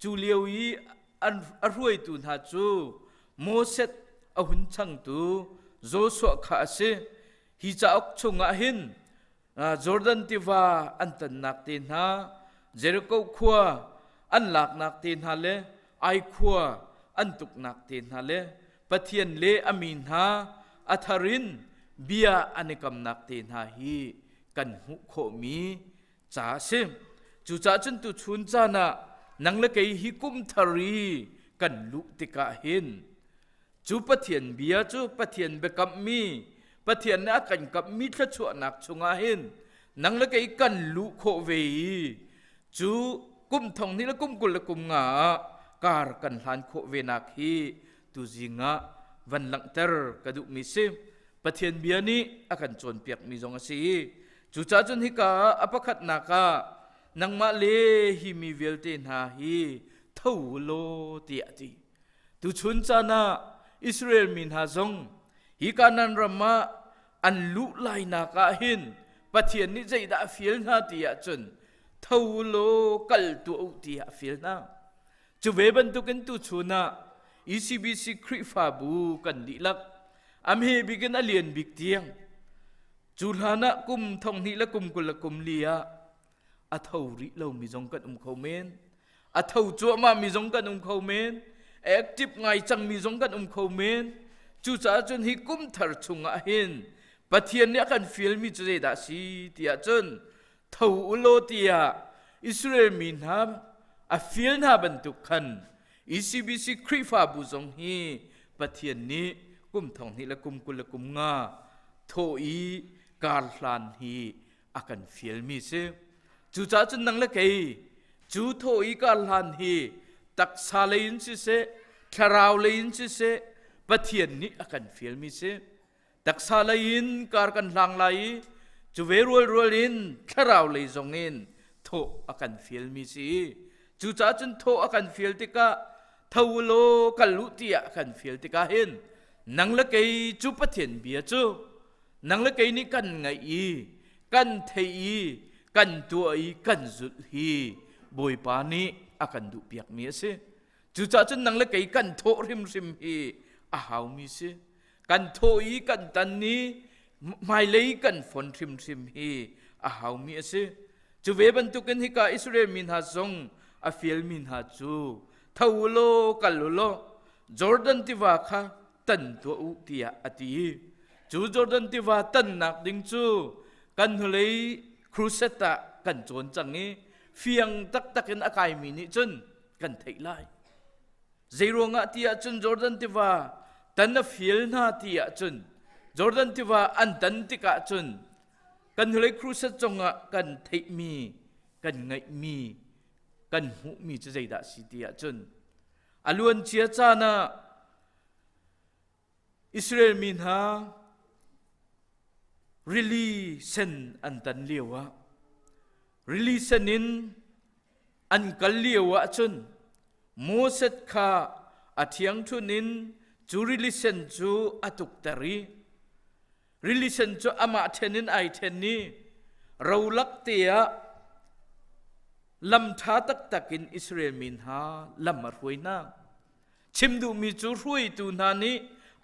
cu lio i an a hruaitu hna cu Moses a hun changtu Joshua kha a si. Hi cauk chungah hin Jordan tiva an tannak te hna, Jericho khua an laknak te hna le Ai khua an tuknak te hna le Pathian le a mi hna a thar in bia an i kamnak te hna hi kan hmuh khawhmi ca a si. Cucaah cun tuchun caan ah nang le kei hi kum thar i kan luh tikah hin Cu Pathian bia cu Pathian biakammi, Pathian nih a kan kamhmi thluachuahnak chungah hin nang le kei kan luh khawh ve i cu kum thong hnih le kum 20 le kum nga ah kar kan hlan khawh ve nak hi tuzing ah van langhter ka duhmi si. Pathian bia nih a kan cawnpiakmi zong a si i cucaah cun hika ah a pakhatnak ah nangmah le hi mi vialte hna hi tho u law tiah a ti. Tuchun caan ah Israel mi hna zong hi Kanaan ram ah an luh lainak ah hin Pathian nih zeidah a fial hna ti ahcun tho u law kal tuah u tiah a fial hna. Cu ve bantukin tuchun ah ECBC Khrihfabu kan dihlak a hme bik in a lian bik tiang cu hlan ah kum thong hnih le kum 20 le kum li ah a tho rih lomi zong kan um kho men a tho cuahmah mi zong kan um kho men active ngai cangmi zong kan um kho men cucaah cun hi kum thar chungah hin Pathian nih a kan fialmi cu zeidah si tiah cun tho u law tiah Israel mi hna a fial hna bantuk khan. ECBC Khrihfabu zong hi Pathian nih kum thong hnih le kum 20 le kum nga thawh i kar hlan hi a kan fialmi si. Cucaah cun nang le kei cu thawh i kar hlan hi taksa lei in siseh, thlarau lei in siseh, Pathian nih a kan fialmi si. Taksa lei in kar kan hlang lai i cu ve rualrual in thlarau lei zong in thawh a kan fialmi si. Cucaah cun thawh a kan fial tikah tho u law kal u tiah a kan fial tikah hin nang le kei cu Pathian bia cu nang le kei nih kan ngaih i kan theih i kan tuah i kan zulh hi Bawipa nih a kan duhpiakmi a si. Cucaah cun nang le kei kan thawh hrimhrim hi a haumi si. Kan thawh i kan tan i hmailei kan fon hrimhrim hi a haumi a si. Cu ve bantukin hika Israel mi hna zong a fialmi hna cu tho u law kal u law Jordan tiva kha tan tuah u tiah a ti. Cu Jordan tiva tannak ding cu kan hnulei crusade ah kan cawn cang i fiang taktak in a kaimi nih cun kan theih lai. Zeiruangah ti ahcun Jordan tiva tan a fial hna ti ahcun Jordan tiva an tan tikah cun kan hnulei crusade cungah kan theihmi kan ngaihmi kan hmuhmi cu zeidah si ti ahcun a luancia caan ah Israel mi hna rili sen an tan lio ah rili sen in an kal lio ah cun Moses kha a ṭhiangṭhun in cu rili sen cu a tukter i rili sen cu amah ṭhen in ai ṭhen i rolak te ah lam ṭha taktak in Israel mi hna lam a hruai hna. Chim duhmi cu hruaitu hna nih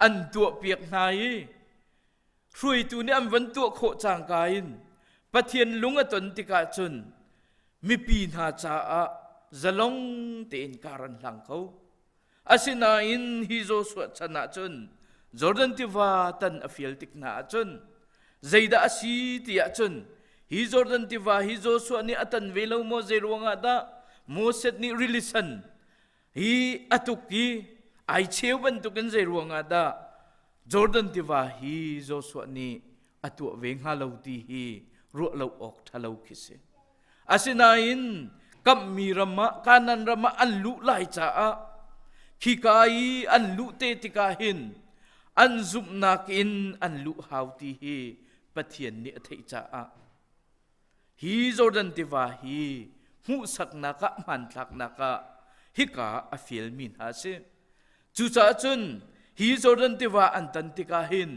an tuahpiak hna i hruaitu nih an van tuah khawh cangka in Pathian lung a ton tikah cun mipi hna caah zalong tein kar an hlang kho. Asinain hi Joshua chan ah cun Jordan tiva tan a fial tik hna ahcun zeidah a si ti ahcun hi Jordan tiva hi Joshua nih a tan ve lo maw zei ruangah dah Moses nih rili san Hi a tuk i ai cheu bantukin zei ruangah dah Jordan tiva hi Joshua nih a tuah ve hnga lo ti hi ruah lo awk ṭha lo khi si. Asinain kamhmi ram ah Kanaan ram ah an luh lai caah khika i an luh te tikah hin an zumhnak in an luh hau ti hi Pathian nih a theih caah Hi Jordan tiva hi hmuhsaknak ah hmanthlaknak ah hika a fialmi hna a si. Cucaah cun hi Jordan tiva an tan tikah hin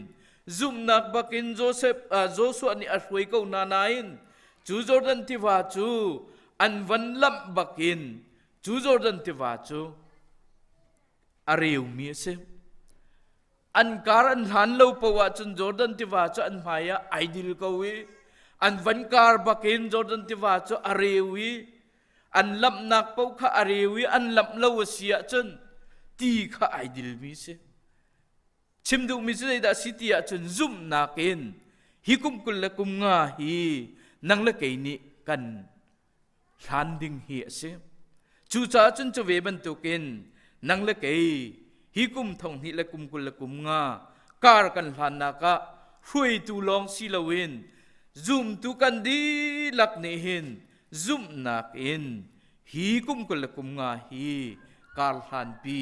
zumhnak bakin Joseph, uh, Joshua nih a hruai ko hna nain cu Jordan tiva cu an van lamh bakin cu Jordan tiva cu a reumi a si. An kar an hlan lo paoh ahcun Jordan tiva cu an hmai ah ai dil ko i an van kar bakin Jordan tiva cu a reu i an lamhnak paoh kha a reu i an lamh lo a si ahcun ti kha ai dilmi si. Chim duhmi cu zeidah a si ti ahcun zumhnak in hi kum 20 le kum nga hi nang le kei nih kan hlan ding hi a si. Cucaah cun cu ve bantukin nang le kei hi kum thong hnih le kum 20 le kum nga kar kan hlannak ah hruaitu lawng si loin zumtu kan dihlak nih hin zumhnak in hi kum 20 le kum nga hi kar hlanpi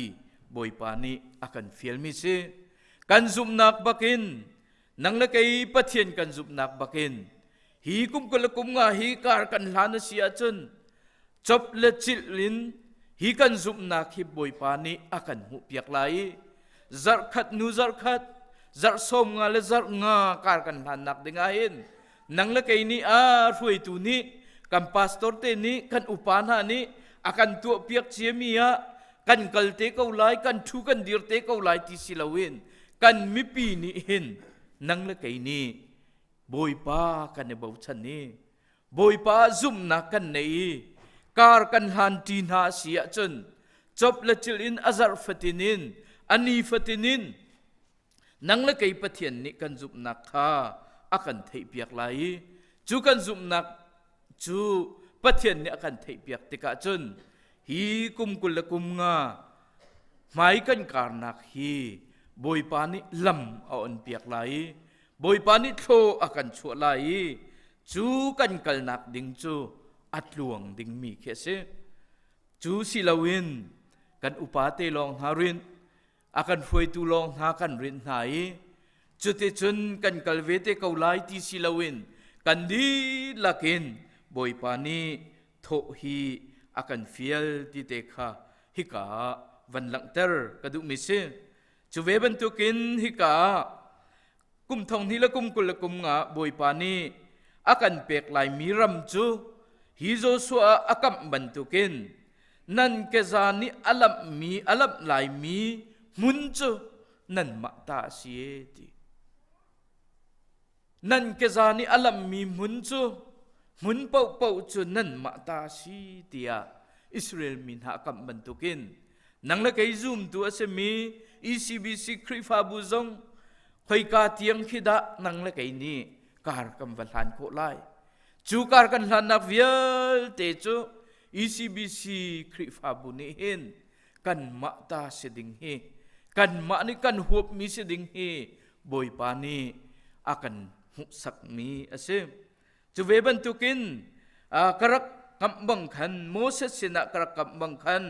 Bawipa nih a kan fialmi si. Kan zumhnak bakin nang le kei Pathian kan zumhnak bakin hi kum 20 le kum nga hi kar kan hlan a si ahcun cop le cilh in hi kan zumhnak hi Bawipa nih a kan hmuhpiak lai i zarhkhat nu zarhkhat zarh sawm nga le zarh nga kar kan hlannak ding ah hin nang le kei nih a hruaitu nih kan pastor te nih kan upa hna nih a kan tuahpiak ciami ah kan kal te ko lai kan thu kan dir te ko lai ti si loin kan mipi nih hin nang le kei nih Bawipa kan i bochan i Bawipa zumhnak kan nei i kar kan hlan ṭi hna a si ahcun cop le cil in a zarh fatin in a ni fatin in nang le kei Pathian nih kan zumhnak kha a kan theihpiak lai i cu kan zumhnak cu Pathian nih a kan theihpiak tikah cun hi kum 20 le kum nga. Hmai kan karnak hi Bawipa nih lam a on piak lai i Bawipa nih thlaw a kan chuah lai i cu kan kalnak ding cu a tluang dingmi khi a si. Cu si loin kan upa te lawng hna rinh, a kan hruaitu lawng hna kan rinh hna i cuticun kan kal ve te ko lai ti si loin kan dihlak in Bawipa nih thawh hi a kan fial ti te kha hika ah van langhter ka duhmi si. Cu ve bantukin hika ah kum thong hnih le kum 20 le kum nga Bawipa nih a kan pek laimi ram cu hi Joshua ah a kamh bantukin nan keza nih a lamhmi a lamh laimi hmun cu nanmah ta a si e ti. Nan keza nih a lamhmi hmun cu hmun paohpaoh cu nanmah ta a si tiah Israel mi hna a kamh bantukin nang le kei zumtu a simi ECBC Khrihfabu zong khoika tiang khi dah nang le kei nih kar kan va hlan khawh lai. Cu kar kan hlannak vialte cu ECBC Khrihfabu nih hin kanmah ta si ding hi kanmah nih kan huapmi si ding hi Bawipa nih a kan hmuhsakmi a si. Cu ve bantukin ka rak kamh bang khan Moses sinah ka rak kamh bang khan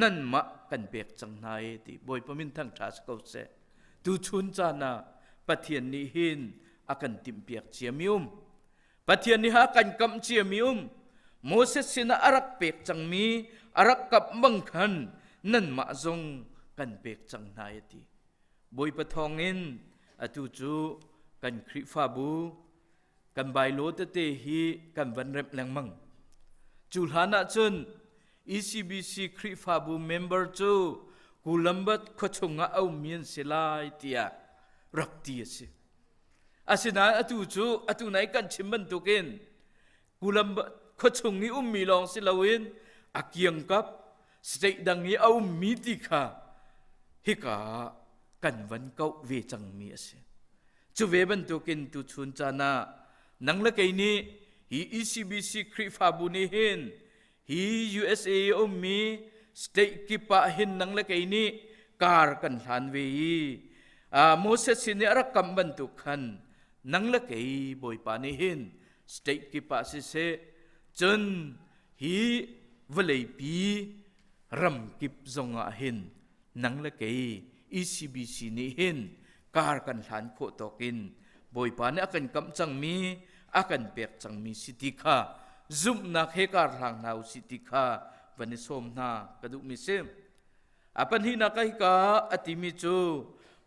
nanmah kan pek cang hna e ti Bawipa min thangṭha si ko seh. Tuchun caan ah Pathian nih hin a kan timhpiak ciami um. Pathian nih a kan kamh ciami um. Moses sinah a rak pek cangmi a rak kamh bang khan nanmah zong kan pek cang hna e ti. Bawipa thawngin atu cu kan Khrihfabu kan bailo tete hi kan van remh lengmang. Cu hlan ahcun ECBC Khrihfabu member cu Columbus khuachung ah a ummi an si lai tiah rak ti a si. Asinain atu cu atu nai kan chim bantukin Columbus khuachung i ummi lawng si loin a kiangkap state dang i a ummi ti kha hika ah kan van kauh ve cangmi a si. Cu ve bantukin tuchun caan ah nang le kei nih hi ECBC Khrihfabu nih hin hi USA i ummi state kip ah hin nang le kei nih kar kan hlan ve i Moses sin i a rak kam bantuk khan nang le kei Bawipa nih hin state kip ah siseh cun hi vawleipi ram kip zong ah hin nang le kei ECBC nih hin kar kan hlan khawh tawk in Bawipa nih a kan kamh cangmi a kan pek cangmi si ti kha zumhnak he kar hlang hna u si ti kha van i sawm hna ka duhmi si. A pahnihnak ah hika a timi cu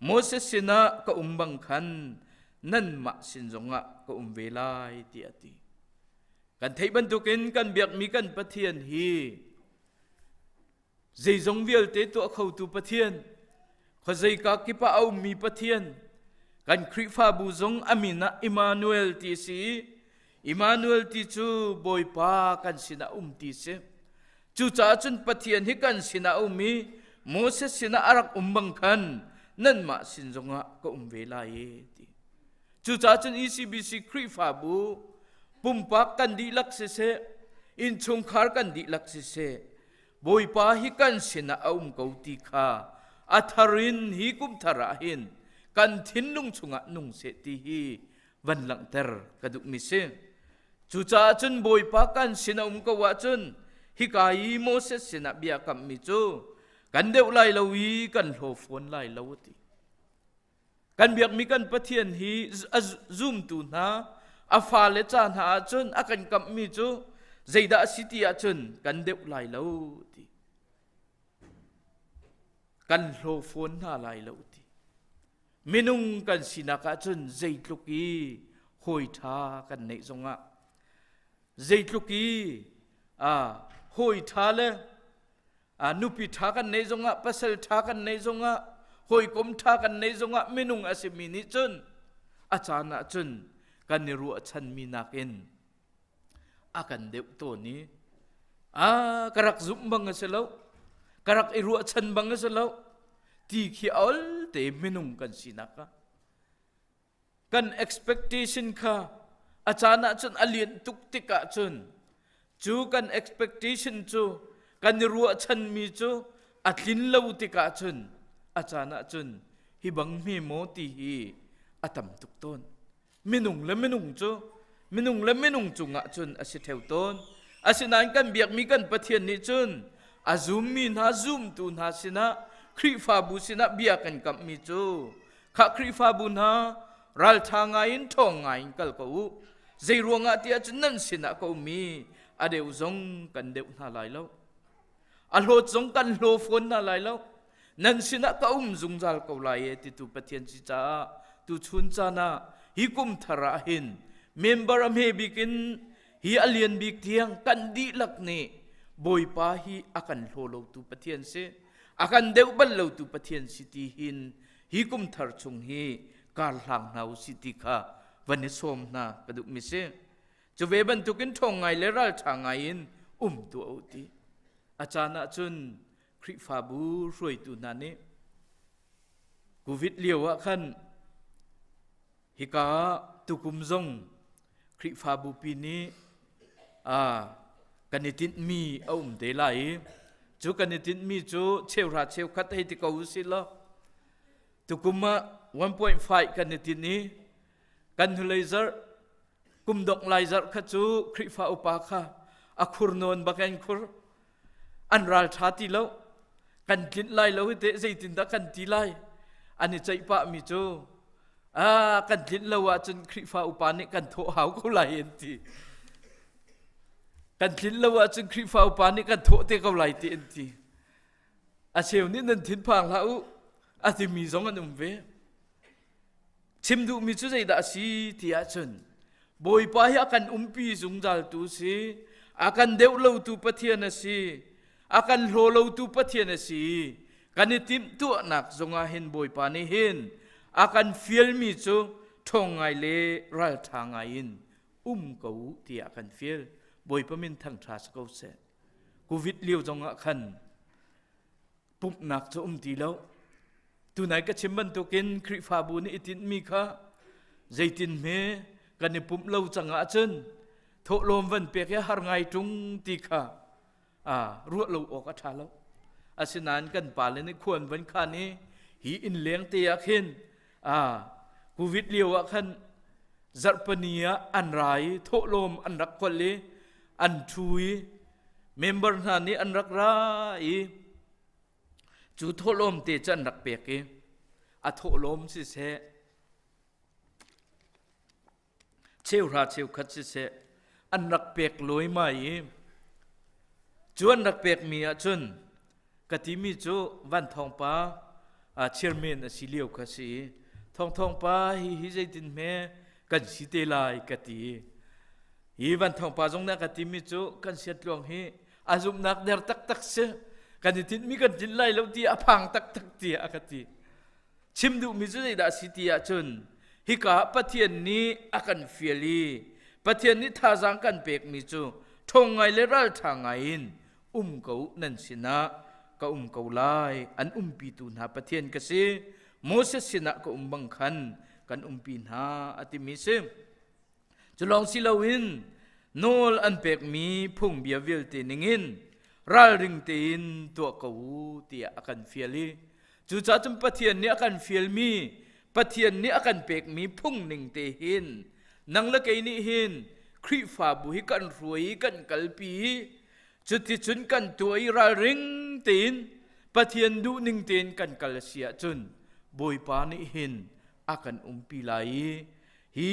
Moses sinah ka um bang khan nanmah sin zongah ka um ve lai tiah a ti. Kan theih bantukin kan biakmi kan Pathian hi Zeizong vialte tuah khotu Pathian, khuazeika kip ah a ummi Pathian, kan Khrihfabu zong a min ah Emmanuel ti a si i Emmanuel ti cu Bawipa kan sinah um ti si. Cucaah cun Pathian hi kan sinah a um i Moses sinah a rak um bang khan nanmah sin zongah ka um ve lai e ti. Cucaah cun ECBC Khrihfabu pumpak kan dihlak siseh, innchungkhar kan dihlak siseh, Bawipa hi kan sinah a um ko ti kha a thar in hi kum thar ah hin kan thinlung chungah nung seh ti hi van langhter ka duhmi si. Cucaah cun Bawipa kan sin a um ko ahcun hika i Moses sinah bia kammi cu kan deuh lai lo i kan hlaw fawn lai lo a ti. Kan biakmi kan Pathian hi a zumtu hna a fale ca hna ahcun a kan kamhmi cu zeidah a si ti ahcun kan deuh lai lo ti. Kan hlaw fawn hna lai lo ti. Minung kan sinak ahcun zeitluk i hawi ṭha kan neih zongah zeitluk i hawi ṭha le nupi ṭha kan neih zongah pasal ṭha kan neih zongah hawikom ṭha kan neih zongah minung a simi nih cun a caan ah cun kan i ruahchanmi nakin a kan deuh tawn i a ka rak zumh bang a si lo ka rak i ruahchan bang a si lo ti khi a ol te minung kan sinak ah Kan expectation kha a caan ahcun a lianh tuk tik ahcun cu kan expectation cu kan i ruahchanmi cu A tlin lo tikah cun a caan ah cun hi bang hme maw ti hi a tam tuk tawn. Minung le minung cu minung le minung cungah cun a si ṭheo tawn. Asinain kan biakmi kan Pathian nih cun a zummi hna zumtu hna sinah Khrihfabu sinah bia kan kamhmi cu khah Khrihfabu hna ralṭha ngaiin ṭhawng ngaiin kal ko u. Zei ruangah tiah cun nan sinah ka um i a deuh zong kan deuh hna lai lo. A hlawt zong kan hlaw fawn hna lai lo. Nan sinah ka um zungzal ko lai e titu Pathian si caah tuchun caan ah hi kum thar ah hin member a hme bik in hi a lian bik tiang kan dihlak nih Bawipa hi a kan hlaw lotu Pathian si a kan deuh bal lotu Pathian si ti hin hi kum thar chung hi kar hlang hna u si ti kha van i sawm hna ka duhmi si. Cu ve bantukin ṭhawng ngai le ralṭha ngai in um tuah u ti. A caan ah cun Khrihfabu hruaitu hna nih Covid lio ah khan hika tukum zong Khrihfabu pi nih kan i tinhmi a um te lai i cu kan i tinhmi cu cheuhra cheukhat hei ti ko u sih law tukum ah 1.5 kan i tinh i kan hnulei zarh kum dongh lai zarh kha cu Khrihfa upa kha a khur nawn bak in khur an ral ṭha ti lo kan tlinh lai lo hi teh zeitindah kan ti lai an i ceih pah mi cu ah kan tlinh lo ahcun Khrihfa upa nih kan thawh hau ko lai an ti kan tlinh lo ahcun Khrihfa upa nih kan thawh te ko lai ti an ti a cheu nih nan thinphang hlah u a timi zong an um ve Chim duhmi cu zeidah a si ti ahcun Bawipa hi a kan umpi zungzaltu si, a kan deuh lotu Pathian a si, a kan hlaw lotu Pathian a si. Kan i timhtuahnak zongah hin Bawipa nih hin a kan fialmi cu ṭhawng ngai le ralṭha ngai in um ko u tiah a kan fial. Bawipa min thangṭha si ko seh. Covid lio zongah khan pumhnak cu um ti lo. Tunai ka chim bantukin Khrihfabu nih i tinhmi kha zeitin hme kan i pumh lo cang ahcun thawhlawm van pek hi har ngai ṭung ti kha ruah lo awk a ṭha lo. Asinain kan pale nih khuan van khan i hi inn leng te ah khin Covid lio ah khan zarhpani ah an ra i thawhlawm an rak kholh i an ṭhu i member hna nih an rak ra i cu thawhlawm te cu an rak pek i a thawhlawm siseh cheuhra cheukhat siseh an rak pek lawimai i cu an rak pekmi ahcun ka timi cu Van Thawng pa chairman a si lio kha si i Thawng Thawng pa hi hi zeitin hme kan si te lai ka ti hi Van Thawng pa zong nih a ka timi cu kan siatluang hi a zumhnak der taktak si kan i tinhmi kan tlinh lai lo ti a phang taktak tiah a ka ti Chim duhmi cu zeidah a si ti ahcun hika ah Pathian nih a kan fial i Pathian nih thazaang kan pekmi cu ṭhawng ngai le ralṭha ngai in um ko nan sinah ka um ko lai an umpitu hna Pathian ka si Moses sinah ka um bang khan kan umpi hna a timi si. Cu lawng si loin nawl an pekmi phungbia vialte ningin ralring tein tuah ko u tiah a kan fial i cucaah cun Pathian nih a kan fialmi Pathian nih a kan pekmi phung ning te hin nang le kei nih hin Khrihfabu hi kan hruai i kan kalpi i cuticun kan tuah i ralring tein Pathian duhning tein kan kal a si ahcun Bawipa nih hin a kan umpi lai i hi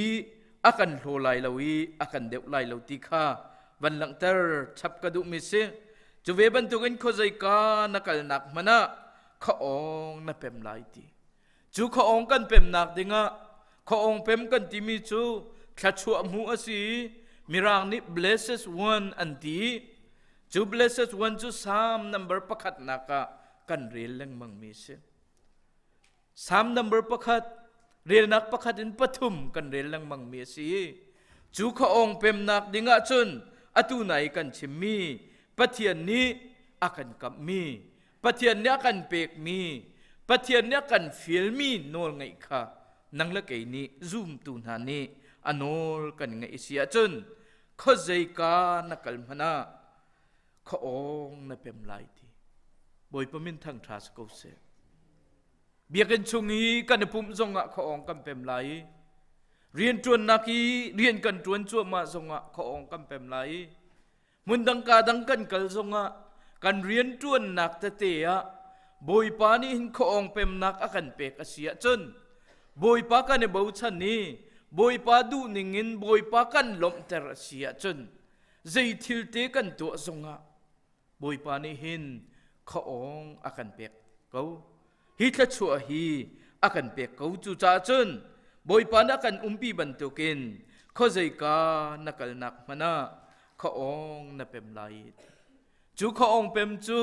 a kan hlaw lai lo i a kan deuh lai lo ti kha van langhter chap ka duhmi si. Cu ve bantukin khuazeika na kalnak hmanh ah khaawng na pem lai ti. Cu khaawng kan pemnak dingah khaawng pem kan timi cu thluachuah hmuh a si i Mirang nih blessed one an ti. Cu blessed one cu Psalm number pakhatnak ah kan rel lengmangmi si. Psalm number pakhat relnak pakhat in pathum kan rel lengmangmi a si. Cu khaawng pemnak ding ahcun atu nai kan chimmi Pathian nih a kan kamhmi, Pathian nih a kan pekmi, Pathian nih a kan fialmi nawl ngeih kha nang le kei nih zumtu hna nih a nawl kan ngeih si ahcun khuazeika na kal hmanh ah khaawng na pem lai ti. Bawipa min thangṭha si ko seh. Biakinn chung i kan i pumh zongah khuaawng kan pem lai i rianṭuannak i rian kan ṭuan cuahmah zongah khuaawng kan pem lai i hmun dang ka dang kan kal zongah kan rianṭuannak tete ah Bawipa nih hin khuaawng pemnak a kan pek a si ahcun Bawipa kan i bochan i Bawipa duhning in Bawipa kan lawmhter a si ahcun zei thil te kan tuah zongah Bawipa nih hin khuaawng a kan pek ko. Hi thluachuah hi a kan pek ko. Cucaah cun Bawipa nih a kan umpi bantukin khuazeika na kalnak hmanh ah khuaawng na pem lai. Cu khuaawng pem cu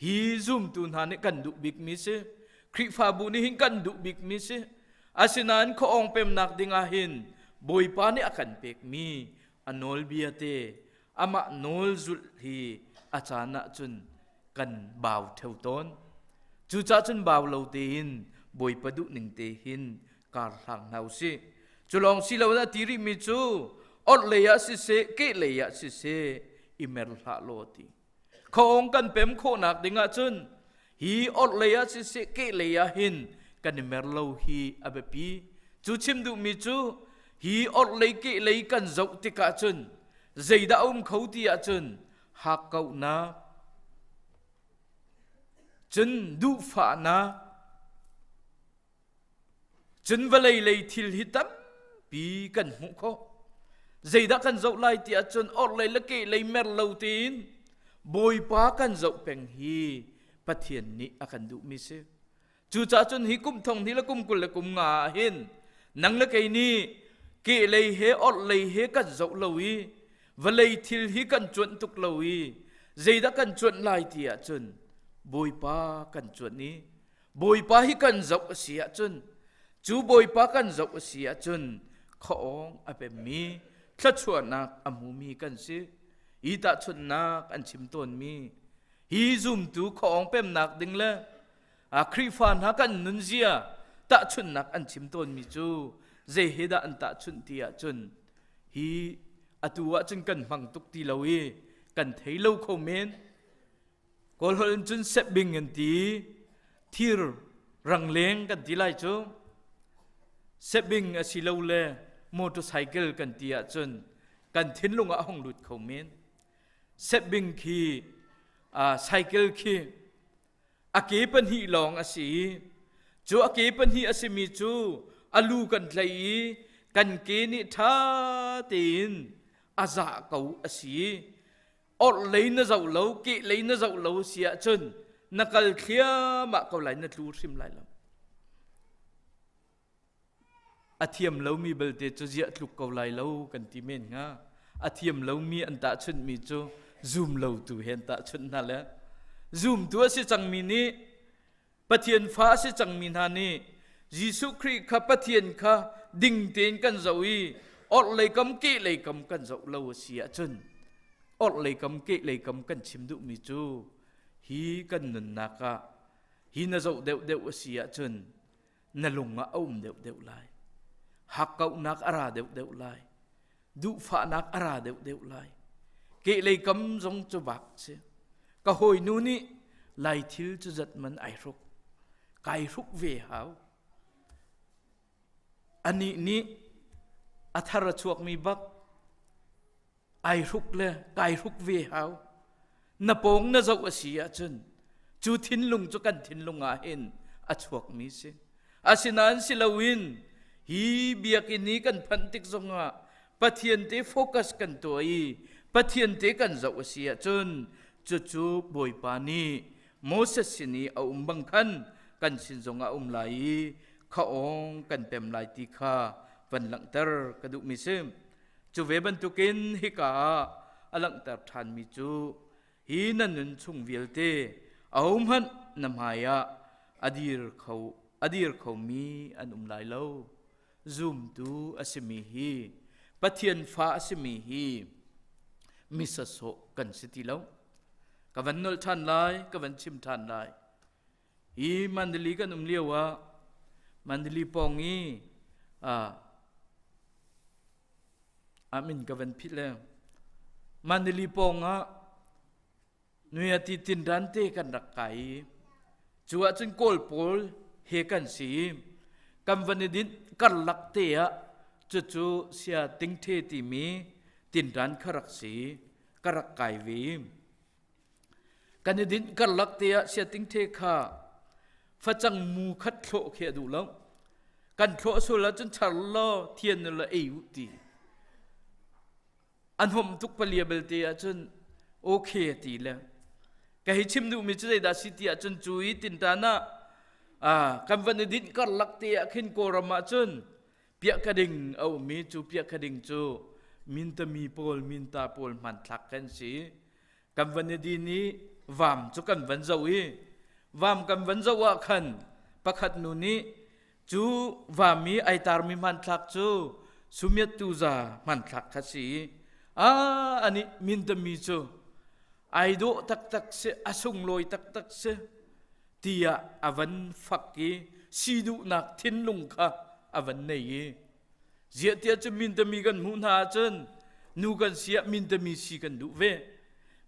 hi zumtu hna nih kan duh bikmi si. Khrihfabu nih hin kan duh bikmi si. Asinain khuaawng pemnak dingah hin Bawipa nih a kan pekmi a nawlbia te amah nawl zulh hi a caan ahcun kan bau theo tawn. Cucaah cun bau lo tein Bawipa duhning te hin kar hlang hna usih. Cu lawng si lo a ti rihmi cu orhlei ah siseh kehlei ah siseh i mer hlah law ti. Khaawng kan pem khawhnak ding ahcun hi orhlei ah siseh kehlei ah hin kan i mer lo hi a biapi. Cu chim duhmi cu hi orhlei kehlei kan zoh tikah cun zeidah a um kho ti ahcun hakkauhnak cun duhfahnak Cun vawlei lei thil hi tampi kan hmuh khawh. Zeidah kan zoh lai ti ahcun orhlei le kehlei mer lo tein Bawipa kan zoh peng hi Pathian nih a kan duhmi si. Cucaah cun hi kum thong hnih le kum 20 le kum nga ah hin nang le kei nih kehlei he orhlei he kan zoh lo i vawlei thil hi kan cuanh tuk lo i zeidah kan cuanh lai ti ahcun Bawipa kan cuanh i Bawipa hi kan zoh a si ahcun cu Bawipa kan zoh a si ahcun khuaawng a pemmi thluachuahnak a hmumi kan si. Hi tahchunhnak an chim tawnmi hi zumtu khuaawng pemnak ding le a Khrihfa hna kan nunzia tahchunhnak an chim tawnmi cu zei he dah an tahchunh ti ahcun hi atu ahcun kan hmang tuk ti lo i kan thei lo kho men Kawlholh in cun setbing an ti. Thir rangleng kan ti lai cu. Setbing a si lo le motorcycle kan ti ahcun kan thinlung ah a hung lut kho men. Setbing khi uh, cycle khi a ke pahnih lawng a si i cu a ke pahnih a simi cu a lu kan tlaih i kan ke nih ṭha tein a zah ko a si i orhlei na zoh lo kehlei na zoh lo si ahcun na kal thliahmah ko lai na tlu hrim lai lo a thiam lomi belte cu ziah tluk ko lai lo kan ti men hnga a thiam lomi an tahchunhmi cu zum lo tu he an tahchunh hna le zumtu a si cangmi nih Pathian fa a si cangmi hna nih Jesuh Khrih kha Pathian kha ding tein kan zoh i orhlei kam kehlei kam kan zoh lo a si ahcun orhlei kam kehlei kam kan chim duhmi cu hi kan nunnak ah hi na zoh deuhdeuh a si ahcun na lung ah a um deuhdeuh lai hakkauhnak a ra deuhdeuh lai duhfahnak a ra deuhdeuh lai kehlei kam zong cu bak si ka hawinu nih lai thil cu zat man ai hruk kai hruk ve hau anih nih a thar a chuakmi bak ai hruk le kai hruk ve hau na pawng na zoh a si ahcun cu thinlung cu kan thinlung ah hin a chuakmi si asinain si loin hi biakinn i kan phanh tik zongah Pathian te focus kan tuah i Pathian te kan zoh a si ahcun cucu Bawipa nih Moses sin i a um bang khan kan sin zongah a um lai i khaawng kan pem lai ti kha van langhter ka duhmi si. Cu ve bantukin hika ah a langhter ṭhanmi cu hi na nun chung vialte ahohmanh na hmaiah a dir kho a dir khomi an um lai lo. Zumtu a simi hi Pathian fa a simi hi misasawh kan si ti lo. Ka van nolh ṭhan lai, ka van chim ṭhan lai. Hi Mandali kan um lio ah Mandali pawng i ah a min ka van philh le Mandali pawng ah Nuiati tindan te kan rak kai i cu ahcun Kawl pawl he kan si i kan van i dinh karlak te ah cucu sia tingthe timi tindan kha rak si ka rak kai ve. Kan i dinh karlak te ah sia tingthe kha facang mu khat thlawh khi a duh lo. Kan thlawh sual ahcun char law thian la ei u ti. An hom tuk palia belte ahcun okay a ti le ka hi chim duhmi cu zeidah si ti ahcun cu i tintan ah kan van i dinh karlak te ah khin Kawlram ahcun piah ka ding a ummi cu piah ka ding cu mintami pawl minta pawl hmanthlak kan si kan van i din i vam cu kan van zoh i vam kan van zoh ah khan pakhat nu nih cu vam i ai tarmi hmanthlak cu sumiat tuza hmanthlak kha si i a ani mintami cu ai dawh taktak si a sunglawi taktak si tiah a van fak i si duhnak thinlung kha a van nei i ziah tiah cu mintami kan hmuh hna ahcun nu kan si ah mintami si kan duh ve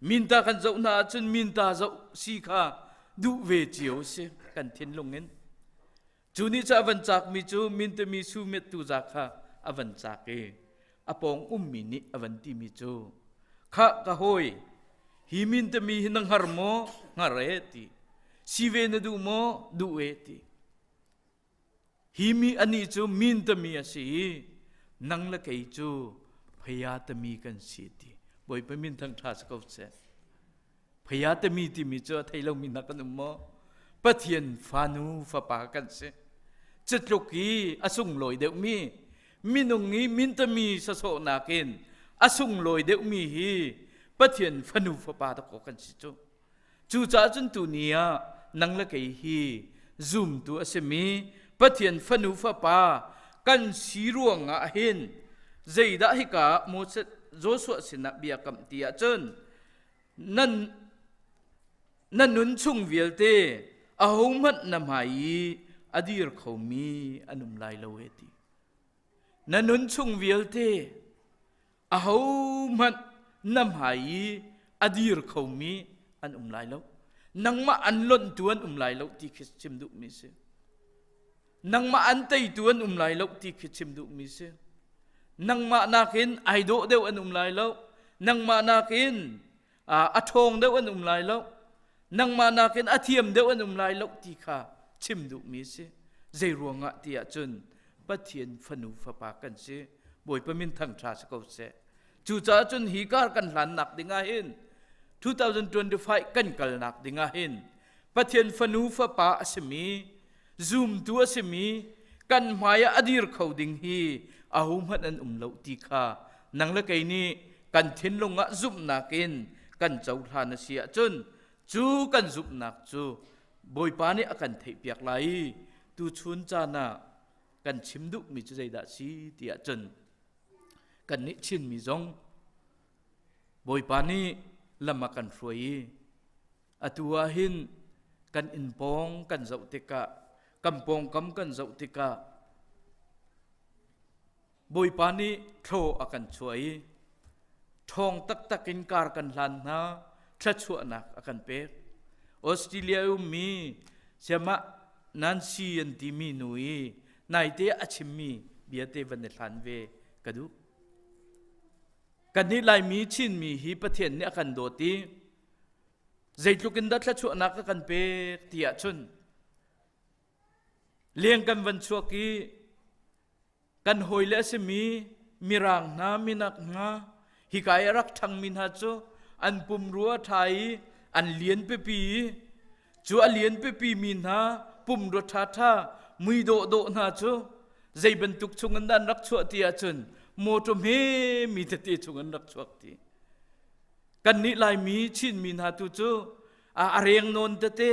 minta kan zoh hna ahcun minta zoh si kha duh ve cio si kan thinlung in cu nih cu a van cakmi cu mintami su mettu za kha a van cak i a pawng ummi nih a van timi cu khah ka hawi hi mintami hi na hngar maw hngar e ti si ve na duh maw duh e ti Hi mi anih cu mintami a si i nang le kei cu phaya tami kan si ti. Bawipa min thang ṭha si ko seh. Phaya tami timi cu a thei lomi hna kan um maw? Pathian fanu fapa kan si. Cutluk i a sunglawi deuhmi minung i mintami sasawhnak in a sunglawi deuhmi hi Pathian fanu fapa dakaw kan si cu. Cucaah cun tuni ah nang le kei hi zumtu a simi Pathian fanu fapa kan si ruangah hin zeidah hika Moses Joshua sinah bia kamh ti ahcun nan na nun chung vialte ahohmanh na hmai i a dir khomi an um lai lo he ti. Na nun chung vialte ahohmanh na hmai i a dir khomi an um lai lo nangmah an lonhtu an um lai lo ti khi chim duhmi si nangmah an teitu an um lai lo ti khi chim duhmi si nangmah nakin ai dawh deuh an um lai lo nangmah nakin a ṭhawng deuh an um lai lo nangmah nakin a thiam deuh an um lai lo ti kha chim duhmi si zei ruangah ti ahcun Pathian fanu fapa kan si Bawipa min thangṭha si ko seh cucaah cun hi kar kan hlannak dingah hin 2025 kan kalnak dingah hin Pathian fanu fapa a simi zumtu a simi kan hmai ah a dir kho ding hi ahohmanh an um lo ti kha nang le kei nih kan thinlung ah zumhnak in kan cohlan a si ahcun cu kan zumhnak cu Bawipa nih a kan theihpiak lai i tuchun caan ah kan chim duhmi cu zeidah si ti ahcun kannih Chinmi zong Bawipa nih lam a kan hruai i atu ah hin kan inn pawng kan zoh tikah kan pawngkam kan zoh tikah Bawipa nih thlaw a kan chuah i ṭhawng taktak in kar kan hlan hna thluachuahnak a kan pek. Australia ummi siamah Nancy an timi nu i naite a chimmi bia te van i hlan ve ka duh. Kannih Laimi Chinmi hi Pathian nih a kan dawt i zeitluk in dah thluachuahnak a kan pek ti ahcun leng kan van chuak i kan hawile a simi mirang hna minak hna hika i a rak ṭhangmi hna cu an pumrua ṭha i an lian pipi i cu a lian pipi mi hna pumrua ṭhaṭha mui dawhdawh hna cu zei bantuk chung in dah an rak chuah ti ahcun mawṭaw hme mi tete chung an rak chuak ti kannih Laimi Chinmi hna tu cu a reng nawn tete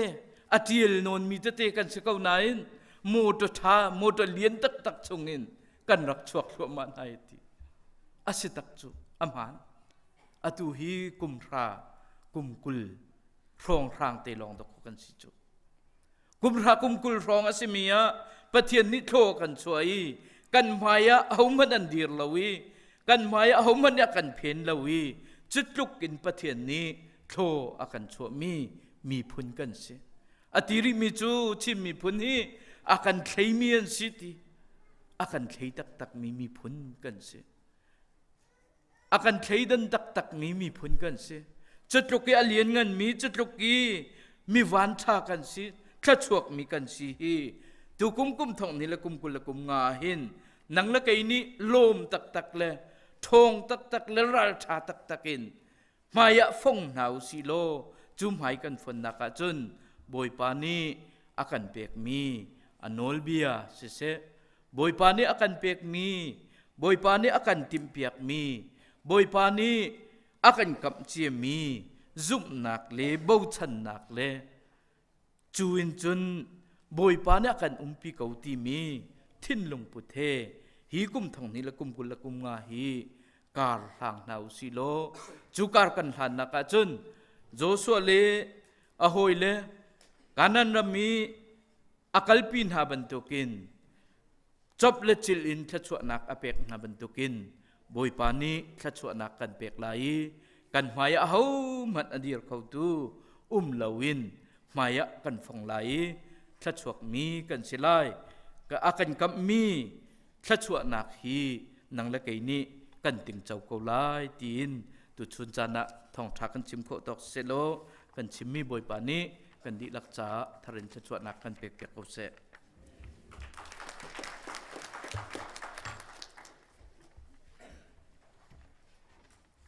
a ṭial nawnmi tete kan si ko nain motor ṭha motor lian taktak chungin kan rak chuak thluahmah hna i ti a si tak cu a hmaan atu hi kum hra kum 20 hrawng hrang te lawng dok kan si cu kum hra kum 20 hrawng a simi ah Pathian nih thlaw kan chuah i kan hmai ah ahohmanh an dir lo i kan hmai ah ahohmanh nih a kan phen lo i cutluk in Pathian nih thlaw a kan chuahmi miphun kan si. A ti rihmi cu Chin miphun hi a kan thleimi an si ti. A kan thlei taktakmi miphun kan si. A kan thleidan taktakmi miphun kan si. Cutluk i a liannganmi, cutluk i mi vanṭha kan si, thluachuakmi kan si hi tukum kum thong ni le kum 20 le kum nga hin nang le kei nih lawm taktak le ṭhawng taktak le ralṭha taktak in hmai ah fong hna u sih law cu hmai kan fonnak ah cun Bawipa nih a kan pekmi a nawlbia siseh Bawipa nih a kan pekmi Bawipa nih a kan timhpiakmi Bawipa nih a kan kamh ciami zumhnak le bochannak le cu in cun Bawipa nih a kan umpi ko timi thinlung put he hi kum thong hnih le kum 20 le kum nga hi kar hlang hna u sih law cu kar kan hlannak ah cun Joshua le a hawile Kanaan ram i a kalpi hna bantukin cop le cil in thluachuahnak a pek hna bantukin Bawipa nih thluachuahnak kan pek lai i kan hmai ah ahohmanh a dir khotu um loin hmai ah kan fong lai i thluachuakmi kan si lai. A kan kamhmi thluachuahnak hi nang le kei nih kan tingco ko lai tiin tuchun caan ah thawngṭha kan chim khawh tawk seh law kan chimmi Bawipa nih kan dihlak caah tharin thluachuahnak kan pek piak ko seh.